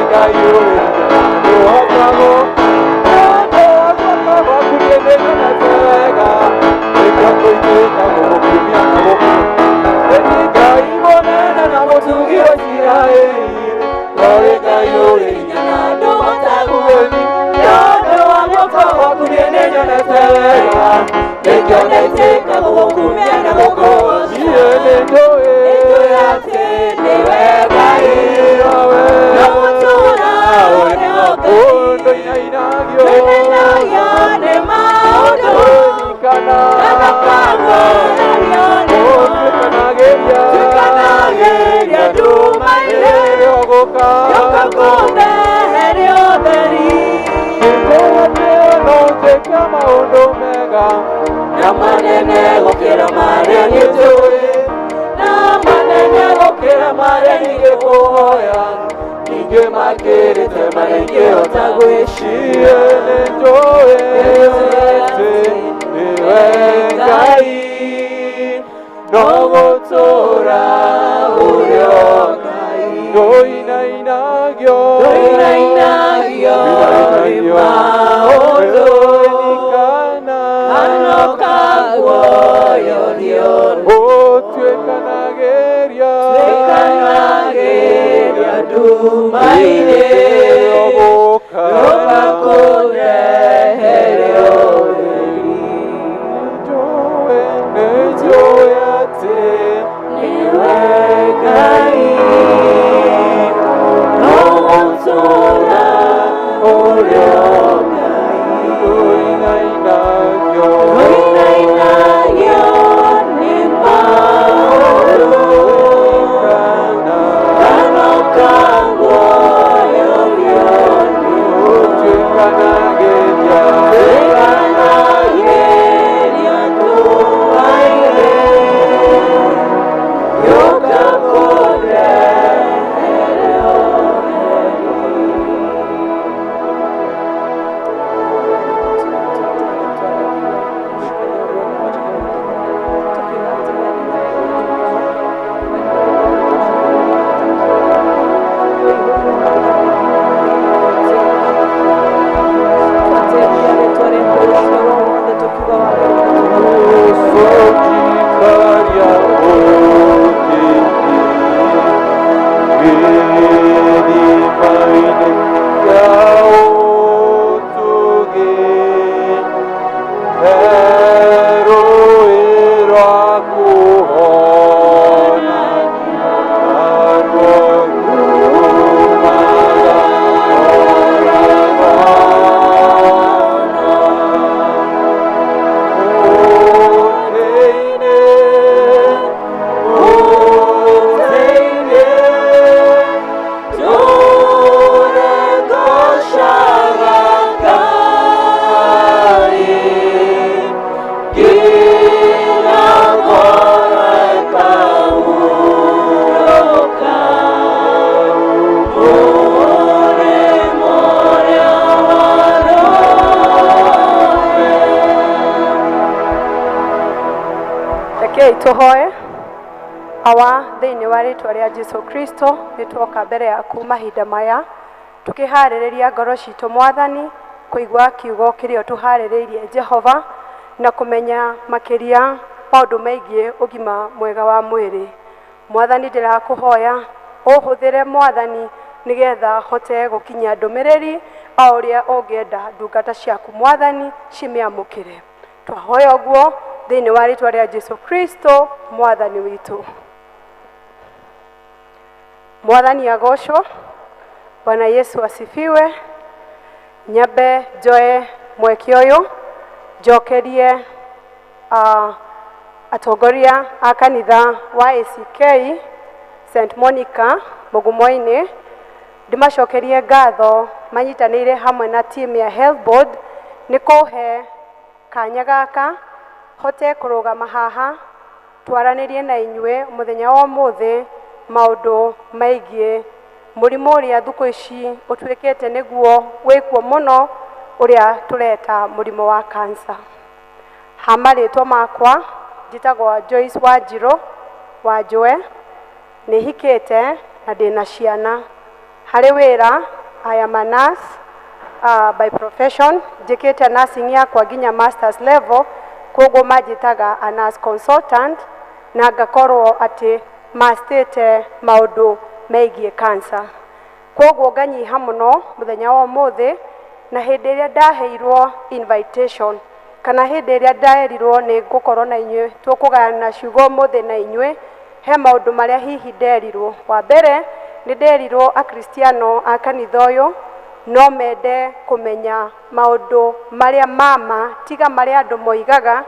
Ngai ũrĩ ndũhotagwo ũndũ wa guoko gwaku niĩ nĩnyonete wega nĩkĩo ngũitĩka gũgũkumia na gũkũ nĩ Ngai mũnene na mũtugi wa Isiraeli ũrĩ Ngai ũrĩ hinya na ndũhotagwo nĩ ũndũ wa guoko gwaku niĩ nĩnyonete wega nĩkĩo ndaitĩka gũgũkumia na gũkũgoca niĩ nĩnjũĩ atĩ nĩwe Ngai no gũtũũra ũrĩ o Ngai ndũinainagio nĩ maũndũ kana tuĩkanagĩria nduma-inĩ yũka kũndehere ũtheri no njĩke maũndũ mega na manene gũkĩra marĩa niĩ njũĩ na manene gũkĩra marĩa ingĩkũhoya ningĩ makĩrĩte marĩa ingĩhota gwĩciria nĩnjũĩ atĩ nĩwe Ngai no gũtũũra ũrĩ o Ngai ndũinainagio nĩ maũndũ kana kaguoyorio ũtuĩkanagĩria nduma-inĩ ũka kũndehere ũtheri nĩnjũĩ atĩ nĩwe Ngai no gũtũũra ũrĩ o Ngai ndũinainagio nĩ maũndũ kana kaguoyorio ũtuĩkanagĩria nduma-inĩ yũka kũndehere
Rekei tũhoe. Awa thĩinĩ wa rĩtwa rĩa Jesu Kristo nĩtwoka mbere yaku mahinda maya tũkĩharĩrĩria ngoro citũ Mwathani kũigua kiugo kĩrĩa ũtũharĩrĩirie Jehova na kũmenya makĩria maũndũ megiĩ ũgima mwega wa mwĩrĩ. Mwathani ndĩrakũhoya ũhũthĩre Mwathani nĩgetha hote gũkinyia ndũmĩrĩri o ũrĩa ũngĩenda ndungata ciaku Mwathani cimĩamũkĩre. Twahoya ũguo thĩinĩ wa rĩtwa rĩa Jesu Kristo Mwathani witũ. Mwathani agocwo. Bwana Yesu asifiwe. Nyambe njoe mweke ũyũ njokerie atongoria a kanitha wa ACK St Monica Mugumo-inĩ ndĩmacokerie ngatho manyitanĩire hamwe na team ya Health Board nĩ kũhe kanya gaka hote kũrũgama haha twaranĩrie na inyuĩ mũthenya wa ũmũthĩ maũndũ megiĩ mũrimũ ũrĩa thikũ ici ũtuĩkĩte nĩguo wĩkuo mũno ũrĩa tũreta mũrimũ wa cancer. Ha marĩtwa makwa njĩtagwo Joyce Wanjirũ Wanjũe, nĩ hikĩte na ndĩna ciana. Harĩ wĩra
I am a nurse by profession. Njĩkĩte nursing yakwa nginya masters level, koguo manjĩtaga a nurse consultant, na ngakorwo atĩ mastĩte maũndũ megiĩ cancer. Koguo nganyiha mũno mũthenya wa ũmũthĩ, na hĩndĩ ĩrĩa ndaheirwo invitation kana hĩndĩ ĩrĩa ndaerirwo nĩ ngũkorwo na inyuĩ tũkũgayana ciugo ũmũthĩ na inyuĩ, he maũndũ marĩa hihi nderirwo. Wa mbere nĩ nderirwo akristiano a kanitha ũyũ no mende kũmenya maũndũ marĩa mama, tiga marĩa andũ moigaga,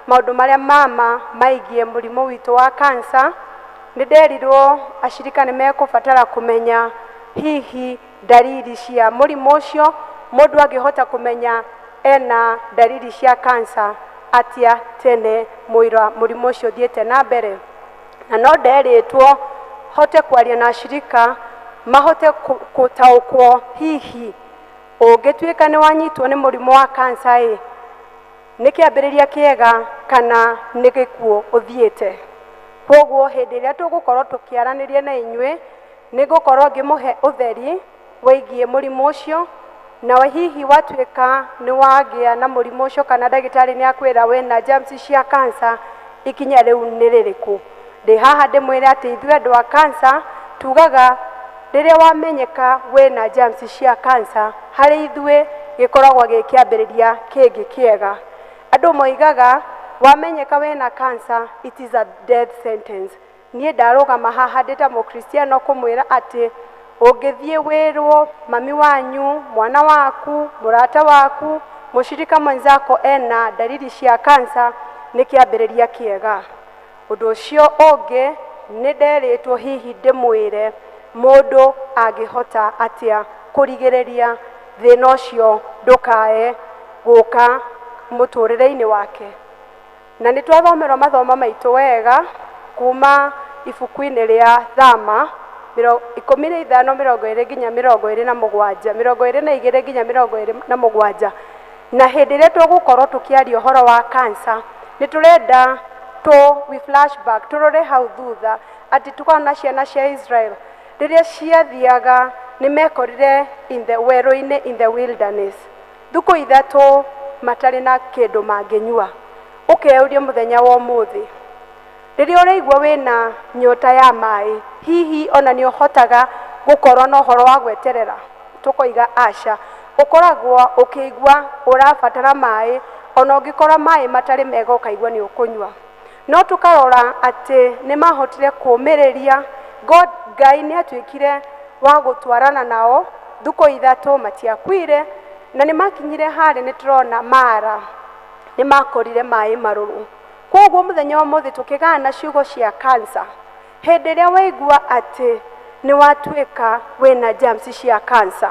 maũndũ marĩa mama maigie mũrimũ witũ wa cancer. Nĩ nderirwo acirika nĩ mekũbatara kũmenya hihi dalili cia mũrimũ ũcio, mũndũ angĩhota kũmenya ena dalili cia cancer atia tene mũira mũrimũ ũcio ũthiĩte na mbere. Na no nderĩtwo hote kwaria na acirika mahote gũtaũkwo hihi ũngĩtuĩka nĩ wanyitwo nĩ mũrimũ wa cancer ĩ nĩ kĩambĩrĩria kĩega kana nĩ gĩkuũ ũthiĩte. Koguo hĩndĩ ĩrĩa tũgũkorwo tũkĩaranĩria na inyuĩ nĩ ngũkorwo ngĩmũhe ũtheri wĩgiĩ mũrimũ ũcio, na hihi watuĩka nĩ wagĩa na mũrimũ ũcio kana ndagĩtarĩ nĩ akwĩra wĩna germs cia cancer, ikinya rĩu nĩ rĩrĩkũ. Ndĩ haha ndĩmwĩre atĩ ithuĩ andũ a cancer tugaga rĩrĩa wamenyeka wĩna germs cia cancer, harĩ ithuĩ gĩkoragwo gĩ kĩambĩrĩria kĩngĩ kĩega. Andũ moigaga wamenyeka wĩna cancer it is a death sentence. Niĩ ndarũgama haha ndĩ ta mũkristiano kũmwĩra atĩ ũngĩthiĩ wĩrwo mami wanyu, mwana waku, mũrata waku, mũshirika mwenzako ena dalili cia cancer, nĩ kĩambĩrĩria kĩega. Ũndũ ũcio ũngĩ nĩ nderĩtwo hihi ndĩmwĩre mũndũ angĩhota atĩa kũrigĩrĩria thĩna ũcio ndũkae gũka mũtũrĩre-inĩ wake. Na nĩ twathomerwo mathomo maitũ wega kuma ibuku-inĩ rĩa Thama 15 20 nginya 27, 22 nginya 27. Na hĩndĩ ĩrĩa tũgũkorwo tũkĩaria ũhoro wa cancer, nĩ tũrenda we flashback tũrore hau thutha atĩ tukona ciana cia Israel rĩrĩa ciathiaga nĩ mekorire in the werũ-inĩ, in the wilderness, thukũ ithatũ matarĩ na kĩndũ mangĩnyua. Ũkeyũria mũthenya wa ũmũthĩ rĩrĩa ũraigua wĩna nyota ya maĩ, hihi ona nĩ ũhotaga gũkorwo na ũhoro wa gweterera? Tũkoiga aca. Ũkoragwo ũkĩigua ũrabatara maĩ, ona ũngĩkora maĩ matarĩ mega ũkaigua nĩ ũkũnyua. No tũkarora atĩ nĩ mahotire kũũmĩrĩria. God Ngai nĩ atuĩkire wa gũtwarana nao thukũ ithatũ matiakuire, na nĩ makinyire harĩa nĩ tũrona Mara nĩ makorire maĩ marũrũ. Koguo mũthenya wa ũmũthĩ tũkĩgana ciugo cia cancer, hĩndĩ ĩrĩa waigua atĩ nĩ watuĩka wĩna germs cia cancer,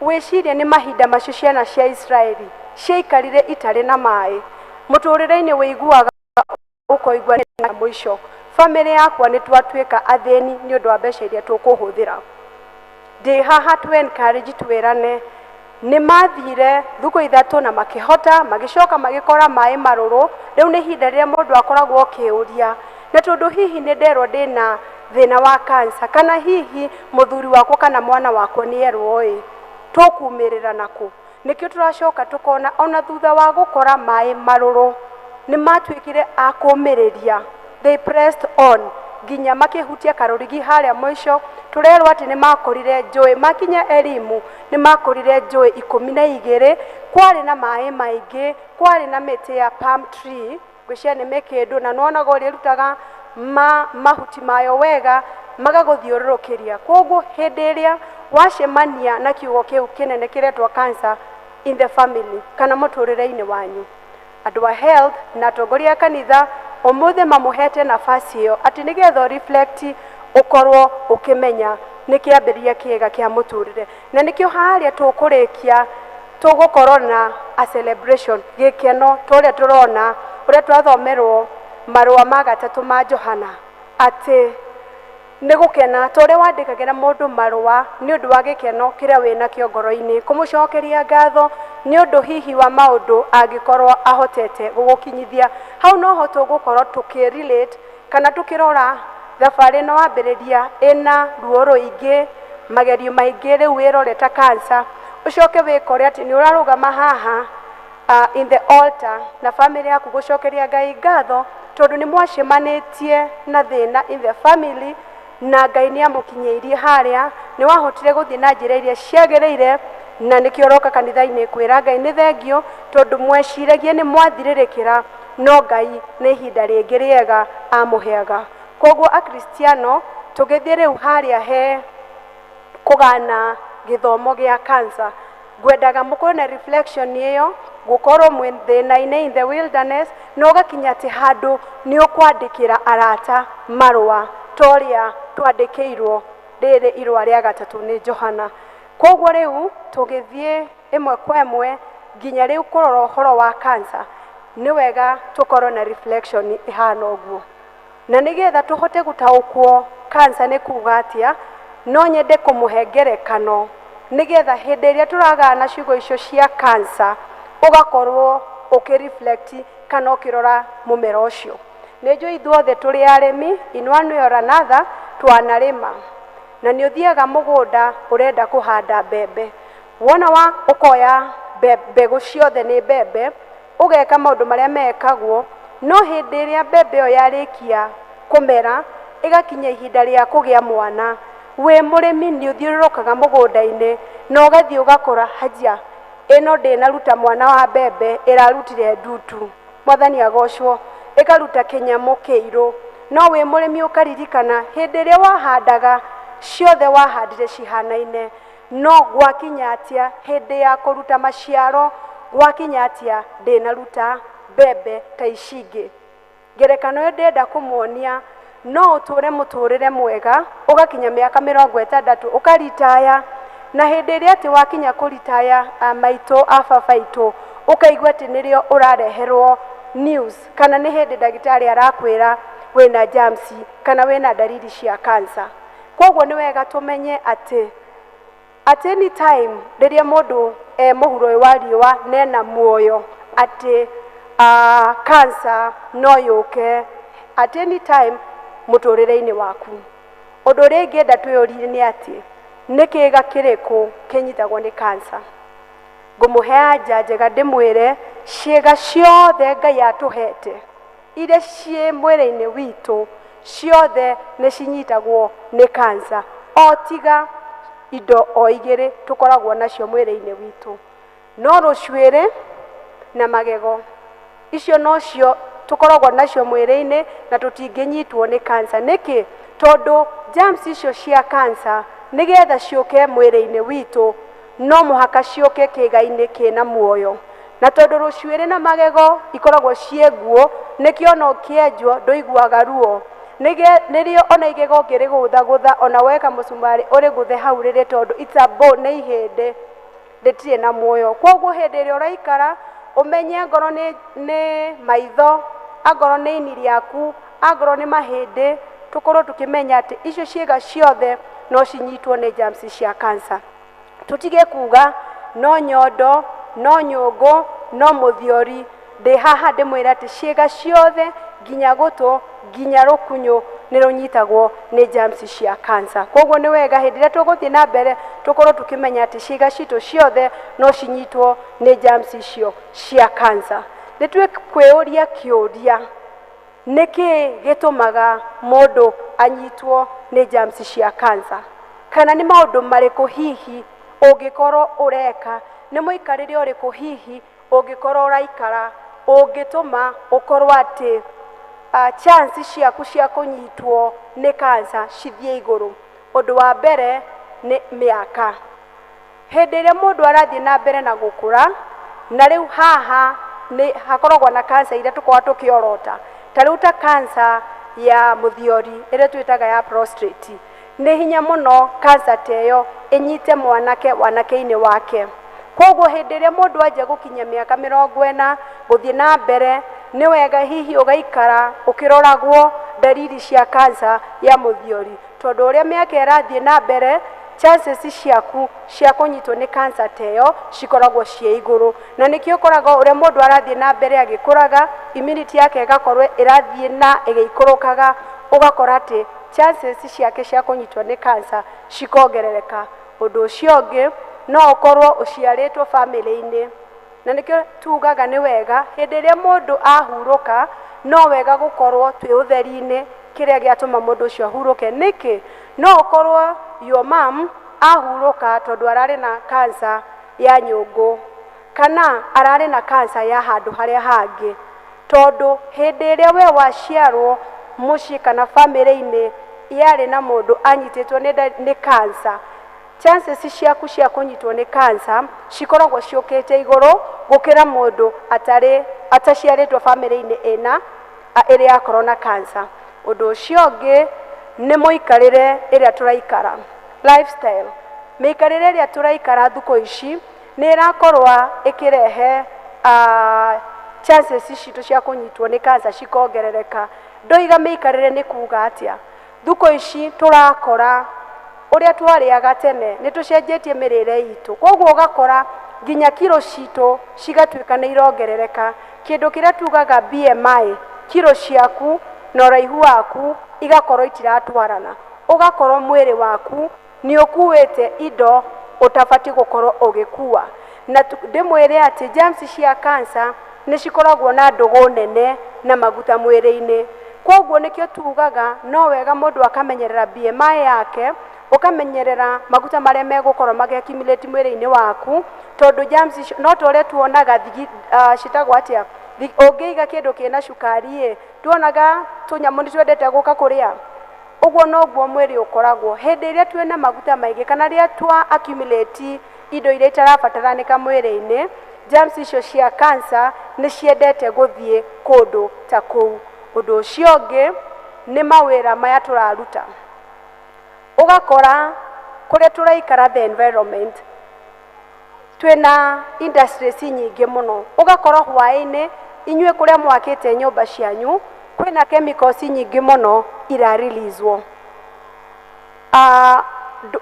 wĩcirie nĩ mahinda macio ciana cia Israeli ciaikarire itarĩ na maĩ. Mũtũrĩre-inĩ wĩiguaga ũkoigua na mũico famĩlĩ yakwa nĩ twatuĩka athĩni nĩ ũndũ wa mbeca iria tũkũhũthĩra. Ndĩ haha tũ encourage twĩrane nĩ mathire thukũ ithatũ na makĩhota, magĩcoka magĩkora maĩ marũrũ. Rĩu nĩ ihinda rĩrĩa mũndũ akoragwo akĩũria, na tondũ hihi nĩ nderwo ndĩna thĩna wa cancer, kana hihi mũthuri wakwa kana mwana wakwa nĩ erwo ĩ, tũkumĩrĩra nakũ? Nĩkĩo tũracoka tũkona ona thutha wa gũkora maĩ marũrũ nĩ matuĩkire a kũmĩrĩria, they pressed on nginya makĩhutia karũrigi harĩa mũico. Tũrerwo atĩ nĩ makorire njũĩ, makinya Elimu nĩ makorire njũĩ 12, kwarĩ na maĩ maingĩ, kwarĩ na mĩtĩ ya palm tree, ngwĩciria nĩ mĩkĩndũ, na nĩwonaga ũrĩa ĩrutaga mahuti mayo wega magagũthiũrũrũkĩria. Koguo hĩndĩ ĩrĩa wacemania na kiugo kĩu kĩnene kĩretwo cancer in the family kana mũtũrĩre-inĩ wanyu, andũ a health na atongoria a kanitha ũmũthĩ mamũhete nafasi ĩyo atĩ nĩgetha reflect ũkorwo ũkĩmenya nĩ kĩambĩrĩria kĩega kĩa mũtũrĩre. Na nĩkĩo harĩa tũkũrĩkia tũgũkorwo na a celebration, gĩkeno tũrĩa tũrona ũrĩa twathomerwo marũa ma gatatũ ma Johana atĩ nĩ gũkena ta ũrĩa wandĩkagĩra mũndũ marũa nĩ ũndũ wa gĩkeno kĩrĩa wĩnakĩo ngoro-inĩ, kũmũcokeria ngatho nĩ ũndũ hihi wa maũndũ angĩkorwo ahotete gũgũkinyithia. Hau noho tũgũkorwo tũkĩ-relate kana tũkĩrora thabarĩ ĩno wambĩrĩria ĩna ruo rũingĩ, Magerio maingĩ rĩu wĩrore ta cancer, ũcoke wĩkore atĩ nĩ ũrarũgama haha in the altar na family yaku gũcokeria Ngai ngatho tondũ nĩ mwacemanĩtie na thĩna in the family na Ngai nĩ amũkinyĩirie harĩa nĩ wahotire gũthiĩ na njĩra iria ciagĩrĩire, na nĩkĩo ũroka kanitha-inĩ kwĩra Ngai nĩ thengio tondũ mweciragia nĩ mwathirĩrĩkĩra, no Ngai nĩ ihinda rĩngĩ rĩega amũheaga. Koguo akristiano tũgĩthiĩ rĩu harĩa he kũgana gĩthomo gĩa cancer, ngwendaga mũkorwo na reflection ĩyo, gũkorwo mwĩ thĩna-inĩ in the wilderness, na ũgakinya atĩ handũ nĩ ũkwandĩkĩra arata marũa ta ũrĩa twandĩkĩirwo rĩrĩ irũa rĩa gatatũ nĩ Johana. Koguo rĩu tũgĩthiĩ ĩmwe kwa ĩmwe nginya rĩu kũrora ũhoro wa cancer, nĩ wega tũkorwo na reflection ĩhana ũguo, na nĩgetha tũhote gũtaũkwo cancer nĩ kuga atĩa, no nyende kũmũhe ngerekano nĩgetha hĩndĩ ĩrĩa tũragana ciugo icio cia cancer ũgakorwo ũkĩ-reflect kana ũkĩrora mũmera ũcio. Nĩ njũĩ ithuothe tũrĩ arĩmi, in one way or another twanarĩma, na nĩ ũthiaga mũgũnda ũrenda kũhanda mbembe, wona wa ũkoya mbegũ ciothe nĩ mbembe, ũgeka maũndũ marĩa mekagwo, no hĩndĩ ĩrĩa mbembe ĩyo yarĩkia kũmera ĩgakinya ihinda rĩa kũgĩa mwana, wĩ mũrĩmi nĩ ũthiũrũrũkaga mũgũnda-inĩ na ũgathiĩ ũgakora hajia ĩno ndĩnaruta mwana wa mbembe, ĩrarutire ndutu, mwathani agocwo, ĩkaruta kĩnyamũ kĩirũ. No wĩ mũrĩmi ũkaririkana hĩndĩ ĩrĩa wahandaga ciothe wahandire cihanaine, no gwakinya atĩa hĩndĩ ya kũruta maciaro, gwakinya atĩa ndĩnaruta mbembe ta ici ingĩ. Ngerekano ĩyo ndĩrenda kũmuonia no ũtũre mũtũrĩre mwega ũgakinya mĩaka 60 ũkaritaya, na hĩndĩ ĩrĩa atĩ wakinya kũritaya maitũ a baba itũ ũkaigua atĩ nĩrĩo ũrareherwo news, kana nĩ hĩndĩ ndagĩtarĩ arakwĩra wĩna germs kana wĩna ndariri cia cancer. Koguo nĩ wega tũmenye atĩ at any time rĩrĩa mũndũ e mũhuro ũyũ wa riũa nena muoyo atĩ cancer no yũke at any time mũtũrĩre-inĩ waku. Ũndũ ũrĩa ingĩenda twĩyũrie nĩ atĩ nĩ kĩga kĩrĩkũ kĩnyitagwo nĩ cancer. Ngũmũhe anja njega ndĩmwĩre ciĩga ciothe Ngai atũhete iria ciĩ mwĩrĩ-inĩ witũ ciothe nĩ cinyitagwo nĩ cancer, o tiga indo o igĩrĩ tũkoragwo nacio mwĩrĩ-inĩ witũ, no rũcuĩrĩ na magego. Icio nocio tũkoragwo nacio mwĩrĩ-inĩ na tũtingĩnyitwo nĩ cancer. Nĩkĩ? Tondũ germs icio cia cancer nĩgetha ciũke mwĩrĩ-inĩ witũ no mũhaka ciũke kĩĩga-inĩ kĩna muoyo, na tondũ rũcuĩrĩ na magego ikoragwo ciĩ nguo, nĩkĩo ona ũkĩenjwo ndũiguaga ruo. Nĩrĩo ona igego ũngĩrĩgũthagũtha ona weka mũcumarĩ ũrĩgũthe hau rĩrĩ, tondũ it's a bone, nĩ ihĩndĩ rĩtirĩ na muoyo. Koguo hĩndĩ ĩrĩa ũraikara ũmenye angorwo nĩ maitho, angorwo nĩ ini rĩaku, angorwo nĩ mahĩndĩ, tũkorwo tũkĩmenya atĩ icio ciĩga ciothe no cinyitwo nĩ germs cia cancer. Tũtige kuga no nyondo, no nyũngũ, no mũthiori. Ndĩ haha ndĩmwĩre atĩ ciĩga ciothe nginya gũtũ nginya rũkunyũ nĩ rũnyitagwo nĩ germs cia cancer. Koguo nĩ wega hĩndĩ ĩrĩa tũgũthiĩ na mbere tũkorwo tũkĩmenya atĩ ciĩga citũ ciothe no cinyitwo nĩ germs icio cia cancer. Nĩ twĩkwĩyũria kĩũria, nĩkĩ gĩtũmaga mũndũ anyitwo nĩ germs cia cancer, kana nĩ maũndũ marĩkũ hihi ũngĩkorwo ũreka, nĩ mũikarĩre ũrĩkũ hihi ũngĩkorwo ũraikara ũngĩtũma ũkorwo atĩ chance ciaku cia kũnyitwo nĩ cancer cithiĩ igũrũ. Ũndũ wa mbere nĩ mĩaka. Hĩndĩ ĩrĩa mũndũ arathiĩ na mbere na gũkũra, na rĩu haha nĩ hakoragwo na cancer iria tũkoragwo tũkĩorota, ta rĩu ta cancer ya mũthiori ĩrĩa twĩtaga ya prostate, nĩ hinya mũno cancer ta ĩyo ĩnyite mwanake wanake-inĩ wake. Koguo hĩndĩ ĩrĩa mũndũ anjia gũkinyia mĩaka 40 gũthiĩ na mbere, nĩ wega hihi ũgaikara ũkĩroragwo ndariri cia cancer ya mũthiori, tondũ ũrĩa mĩaka ĩrathiĩ na mbere chances ciaku cia kũnyitwo nĩ cancer ta ĩyo cikoragwo ciĩ igũrũ. Na nĩkĩo ũkoraga ũrĩa mũndũ arathiĩ na mbere agĩkũraga, immunity yake ĩgakorwo ĩrathiĩ na ĩgĩikũrũkaga, ũgakora atĩ Chances ciake cia kũnyitwo nĩ cancer cikongerereka. Ũndũ ũcio ũngĩ, no ũkorwo ũciarĩtwo bamĩrĩ-inĩ, na nĩkĩo tugaga nĩ wega hĩndĩ ĩrĩa mũndũ ahurũka, no wega gũkorwo twĩ ũtheri-inĩ kĩrĩa gĩatũma mũndũ ũcio ahurũke. Nĩkĩ? No ũkorwo your mom ahurũka tondũ ararĩ na cancer ya nyũngũ, kana ararĩ na cancer ya handũ harĩa hangĩ, tondũ hĩndĩ ĩrĩa we waciarwo mũciĩ kana bamĩrĩ-inĩ yarĩ na mũndũ anyitĩtwo nĩ cancer, chances ciaku cia kũnyitwo nĩ cancer cikoragwo ciũkĩte igũrũ gũkĩra mũndũ atarĩ ataciarĩtwo bamĩrĩ-inĩ ĩna ĩrĩa yakorwo na cancer. Ũndũ ũcio ũngĩ nĩ mũikarĩre ĩrĩa tũraikara, lifestyle. Mĩikarĩre ĩrĩa tũraikara thukũ ici nĩ ĩrakorwo ĩkĩrehe chances citũ cia kũnyitwo nĩ cancer cikongerereka. Ndoiga mĩikarĩre nĩ kuga atĩa? Thukũ ici tũrakora ũrĩa twarĩaga tene nĩ tũcenjetie mĩrĩre itũ, koguo ũgakora nginya kiro citũ cigatuĩka nĩ irongerereka. Kĩndũ kĩrĩa tugaga BMI, kiro ciaku na ũraihu waku igakorwo itiratwarana, ũgakorwo mwĩrĩ waku nĩ ũkuĩte indo ũtabatiĩ gũkorwo ũgĩkua. Na ndĩmwĩre atĩ germs cia cancer nĩ cikoragwo na ndũgũ nene na maguta mwĩrĩ-inĩ, koguo nĩkĩo tugaga no wega mũndũ akamenyerera BMI yake, ũkamenyerera maguta marĩa megũkorwo magĩ accumulate mwĩrĩ-inĩ waku, tondũ germs icio no ta ũrĩa tuonaga thigi, citagwo atĩa, ũngĩiga kĩndũ kĩna cukari ĩ, tuonaga tũnyamũ nĩ twendete gũka kũrĩa. Ũguo noguo mwĩrĩ ũkoragwo hĩndĩ ĩrĩa twĩna maguta maingĩ kana rĩrĩa twa accumulate indo iria itarabataranĩka mwĩrĩ-inĩ, germs icio cia cancer nĩ ciendete gũthiĩ kũndũ ta kũu. Ũndũ ũcio ũngĩ nĩ mawĩra maya tũraruta, ũgakora kũrĩa tũraikara, the environment, twĩna industries nyingĩ mũno, ũgakora hwaĩ-inĩ inyuĩ kũrĩa mwakĩte nyũmba cianyu kwĩna chemicals nyingĩ mũno irareleaswo,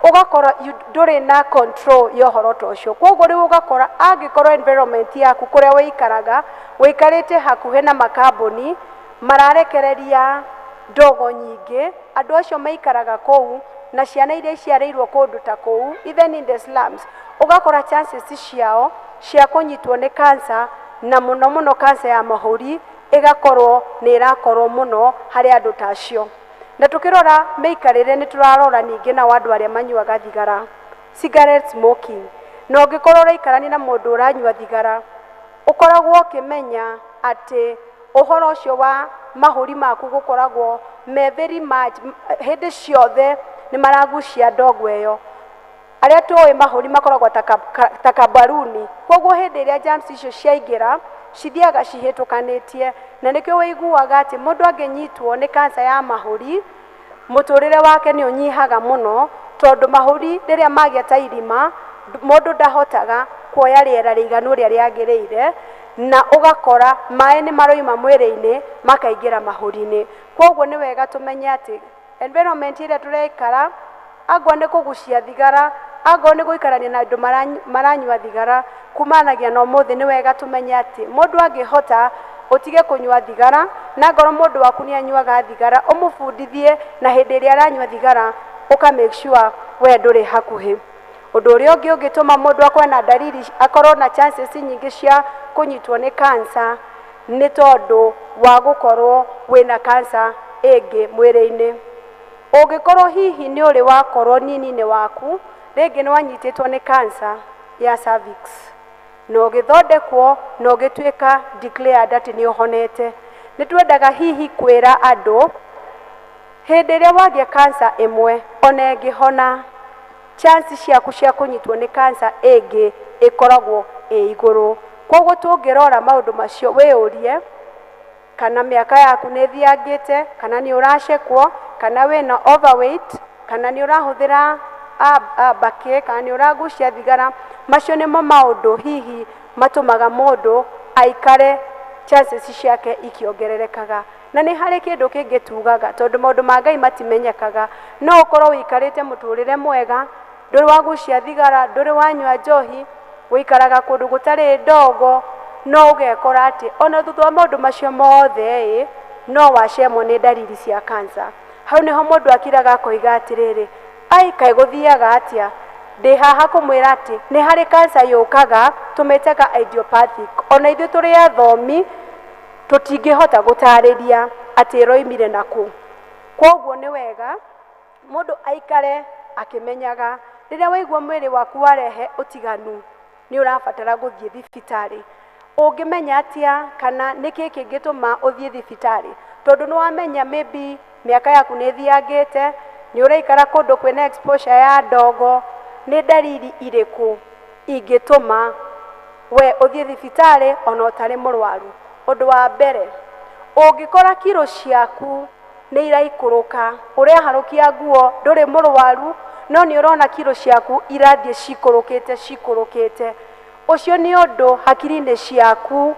ũgakora ndũrĩ na control ya ũhoro ta ũcio. Koguo rĩu ũgakora angĩkorwo environment yaku kũrĩa wĩikaraga wĩikarĩte hakuhĩ na makambuni mararekereria ndogo nyingĩ, andũ acio maikaraga kũu na ciana iria iciarĩirwo kũndũ ta kũu, even in the slums, ũgakora chances ciao cia kũnyitwo nĩ cancer, na mũno mũno cancer ya mahũri, ĩgakorwo nĩ ĩrakorwo mũno harĩ andũ ta acio. Na tũkĩrora mĩikarĩre nĩ tũrarora ningĩ nao andũ arĩa manyuaga thigara, cigarette smoking. Na ũngĩkorwo ũraikarania na mũndũ ũranyua thigara, ũkoragwo ũkĩmenya atĩ ũhoro ũcio wa mahũri maku gũkoragwo me very much hĩndĩ ciothe nĩ maragucia ndogo ĩyo. Arĩa tũĩ mahũri makoragwo ta kabaruni, koguo hĩndĩ ĩrĩa germs icio ciaingĩra cithiaga cihĩtũkanĩtie, na nĩkĩo wĩiguaga atĩ mũndũ angĩnyitwo nĩ cancer ya mahũri, mũtũrĩre wake nĩ ũnyihaga mũno, tondũ mahũri rĩrĩa magĩa ta irima, mũndũ ndahotaga kuoya rĩera rĩiganu ũrĩa rĩagĩrĩire, na ũgakora maĩ nĩ maroima mwĩrĩ-inĩ makaingĩra mahũri-inĩ. Koguo nĩ wega tũmenye atĩ environment ĩrĩa tũraikara, angorwo nĩ kũgucia thigara, angorwo nĩ gũikarania na andũ maranyua thigara, kumanagia na ũmũthĩ nĩ wega tũmenye atĩ mũndũ angĩhota ũtige kũnyua thigara, na angorwo mũndũ waku nĩ anyuaga thigara, ũmũbundithie, na hĩndĩ ĩrĩa aranyua thigara ũka make sure we ndũrĩ hakuhĩ. Ũndũ ũrĩa ũngĩ ũngĩtũma mũndũ akorwo na ndariri, akorwo na chances nyingĩ cia kũnyitwo nĩ cancer, nĩ tondũ wa gũkorwo wĩna cancer ĩngĩ mwĩrĩ-inĩ. Ũngĩkorwo hihi nĩ ũrĩ wakorwo nini-inĩ waku rĩngĩ nĩ wanyitĩtwo nĩ cancer ya cervix, na ũgĩthondekwo na ũgĩtuĩka declared atĩ nĩ ũhonete, nĩ twendaga hihi kwĩra andũ hĩndĩ ĩrĩa wagĩa cancer ĩmwe, ona ĩngĩhona, chance ciaku cia kũnyitwo nĩ cancer ĩngĩ ĩkoragwo ĩ igũrũ. Koguo tũngĩrora maũndũ macio, wĩyũrie kana mĩaka yaku nĩ ĩthiangĩte, kana nĩ ũracekwo, kana wĩna overweight, kana nĩ ũrahũthĩra mbakĩ, kana nĩ ũragucia thigara. Macio nĩmo maũndũ hihi matũmaga mũndũ aikare chances ciake ikĩongererekaga. Na nĩ harĩ kĩndũ kĩngĩ tugaga, tondũ maũndũ ma Ngai matimenyekaga, no ũkorwo wĩikarĩte mũtũrĩre mwega, ndũrĩ wagucia thigara, ndũrĩ wanyua njohi, wĩikaraga kũndũ gũtarĩ ndogo, no ũgekora atĩ ona thutha wa maũndũ macio mothe ĩ, no wacemwo nĩ ndariri cia cancer. Hau nĩho mũndũ akiraga akoiga atĩrĩrĩ, ai kaĩ gũthiaga atĩa? Ndĩ haha kũmwĩra atĩ nĩ harĩ cancer yũkaga tũmĩtaga idiopathic. Ona ithuĩ tũrĩ athomi tũtingĩhota gũtarĩria atĩ ĩroimire nakũ. Kwoguo nĩ wega mũndũ aikare akĩmenyaga rĩrĩa waigua mwĩrĩ waku warehe ũtiganu nĩ ũrabatara gũthiĩ thibitarĩ. Ũngĩmenya atĩa kana nĩkĩ kĩngĩtũma ũthiĩ thibitarĩ? Tondũ nĩ wamenya maybe mĩaka yaku nĩ ĩthiangĩte, nĩ ũraikara kũndũ kwĩna exposure ya ndogo, nĩ ndariri irĩkũ ingĩtũma we ũthiĩ thibitarĩ ona ũtarĩ mũrwaru? Ũndũ wa mbere, ũngĩkora kiro ciaku nĩ iraikũrũka, ũreharũkia nguo, ndũrĩ mũrwaru, no nĩ ũrona kiro ciaku irathiĩ cikũrũkĩte cikũrũkĩte, ũcio nĩ ũndũ hakiri-inĩ ciaku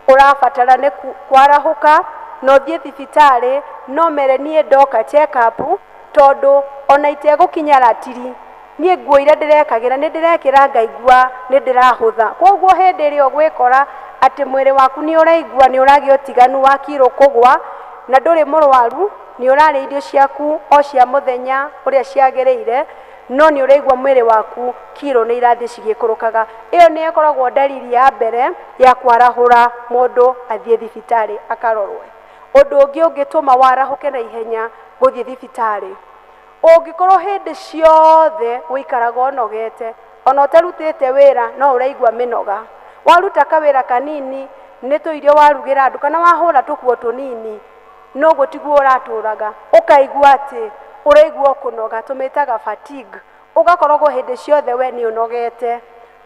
ũrabatara nĩ kwarahũka na ũthiĩ thibitarĩ. No mere niĩ ndoka check up, tondũ ona itegũkinya ratiri niĩ nguo iria ndĩrekagĩra nĩ ndĩrekĩra ngaigua nĩ ndĩrahũtha. Koguo hĩndĩ ĩrĩa ũgwĩkora atĩ mwĩrĩ waku nĩ ũraigua nĩ ũragĩa ũtiganu wa kiro kũgwa na ndũrĩ mũrwaru, nĩ ũrarĩa irio ciaku o cia mũthenya ũrĩa ciagĩrĩire, no nĩ ũraigua mwĩrĩ waku kiro nĩ irathiĩ cigĩkũrũkaga, ĩyo nĩ ĩkoragwo ndariri ya mbere ya kwarahũra mũndũ athiĩ thibitarĩ akarorwo. Ũndũ ũngĩ ũngĩtũma warahũke na ihenya gũthiĩ thibitarĩ, ũngĩkorwo hĩndĩ ciothe ũikaraga ũnogete, ona ũtarutĩte wĩra no ũraigua mĩnoga, waruta kawĩra kanini nĩ tũirio warugĩra andũ kana wahũra tũkuo tũnini, noguo tiguo ũratũraga, ũkaigua atĩ ũraigua kũnoga, tũmĩtaga fatigue, ũgakoragwo hĩndĩ ciothe we nĩ ũnogete.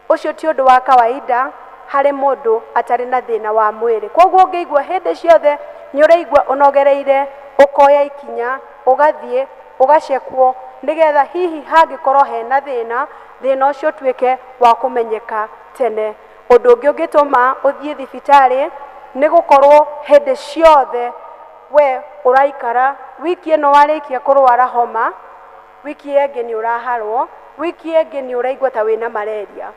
Ũcio ti ũndũ wa kawaida harĩ mũndũ atarĩ na thĩna wa mwĩrĩ. Koguo ũngĩigua hĩndĩ ciothe nĩ ũraigua ũnogereire, ũkoya ikinya ũgathiĩ ũgacekwo, nĩgetha hihi hangĩkorwo hena thĩna, thĩna ũcio ũtuĩke wa kũmenyeka tene. Ũndũ ũngĩ ũngĩtũma ũthiĩ thibitarĩ nĩ gũkorwo hĩndĩ ciothe we ũraikara, wiki ĩno warĩkia kũrwara homa, wiki ĩngĩ nĩ ũraharwo, wiki ĩngĩ nĩ ũraigua ta wĩna malaria.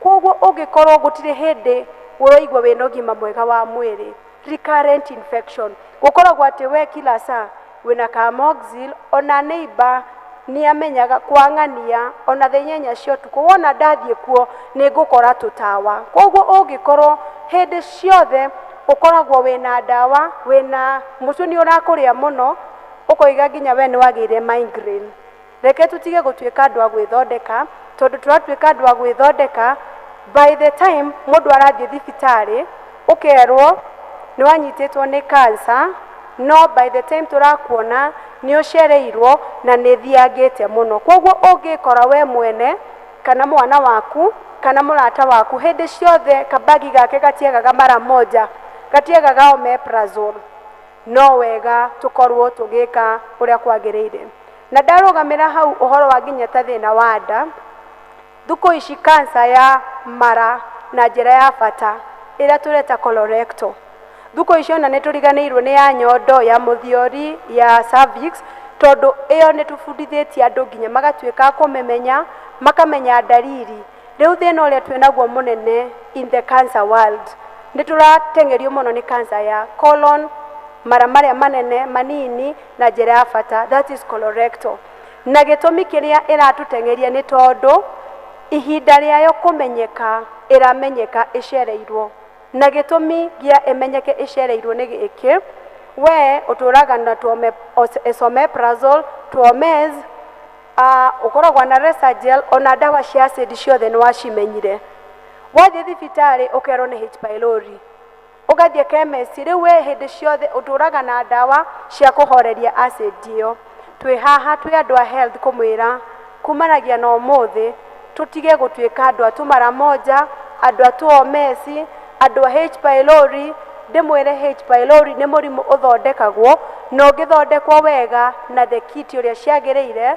Koguo ũngĩkorwo gũtirĩ hĩndĩ ũraigua wĩna ũgima mwega wa mwĩrĩ, recurrent infection, gũkoragwo atĩ we kila saa wĩna Camoxil, ona neighbor nĩ amenyaga kwang'ania ona thaa inyanya cia ũtukũ wona ndathiĩ kuo nĩ ngũkora tũtawa. Koguo ũngĩkorwo hĩndĩ ciothe ũkoragwo wĩna ndawa, wĩna mũciĩ nĩ ũrakũrĩa mũno, ũkoiga nginya we nĩ wagĩire migraine. Reke tũtige gũtuĩka andũ a gwĩthondeka, tondũ tũratuĩka andũ a gwĩthondeka by the time mũndũ arathiĩ thibitarĩ ũkerwo nĩ wanyitĩtwo nĩ cancer, no by the time tũrakuona nĩ ũcereirwo na nĩ thiangĩte mũno. Koguo ũngĩkora we mwene kana mwana waku kana mũrata waku hĩndĩ ciothe kabagi gake gatiagaga mara moja, gatiagaga omeprazole, no wega tũkorwo tũgĩka ũrĩa kwagĩrĩire. Na ndarũgamĩra hau ũhoro wa nginya ta thĩna wa nda, thukũ ici cancer ya mara na njĩra ya bata ĩrĩa tũreta colorectal, thukũ ici ona nĩ tũriganĩirwo nĩ ya nyondo, ya mũthiori, ya cervix, tondũ ĩyo nĩ tũbundithĩtie andũ nginya magatuĩka a kũmĩmenya, makamenya ndariri. Rĩu thĩna ũrĩa twĩnaguo mũnene in the cancer world, nĩ tũrateng'erio mũno nĩ cancer ya colon, mara marĩa manene manini na njĩra ya bata, that is colorectal. Na gĩtũmi kĩrĩa ĩratũteng'eria nĩ tondũ ihinda rĩayo kũmenyeka ĩramenyeka ĩcereirwo, na gĩtũmi gĩa ĩmenyeke ĩcereirwo nĩ gĩkĩ, we ũtũraga na esomeprazole, tuomez, ũkoragwo na Resagel, ona ndawa cia acid ciothe nĩ wacimenyire. Wathiĩ thibitarĩ ũkerwo nĩ H pylori, ũgathiĩ chemist, rĩu we hĩndĩ ciothe ũtũraga na ndawa cia kũhoreria acid ĩyo. Twĩ haha twĩ andũ a health kũmwĩra kumanagia na ũmũthĩ tũtige gũtuĩka andũ a tũmara moja, andũ a tuomesi, andũ a H pylori. Ndĩmwĩre H pylori nĩ mũrimũ ũthondekagwo, na ũngĩthondekwo wega na the kit ũrĩa ciagĩrĩire,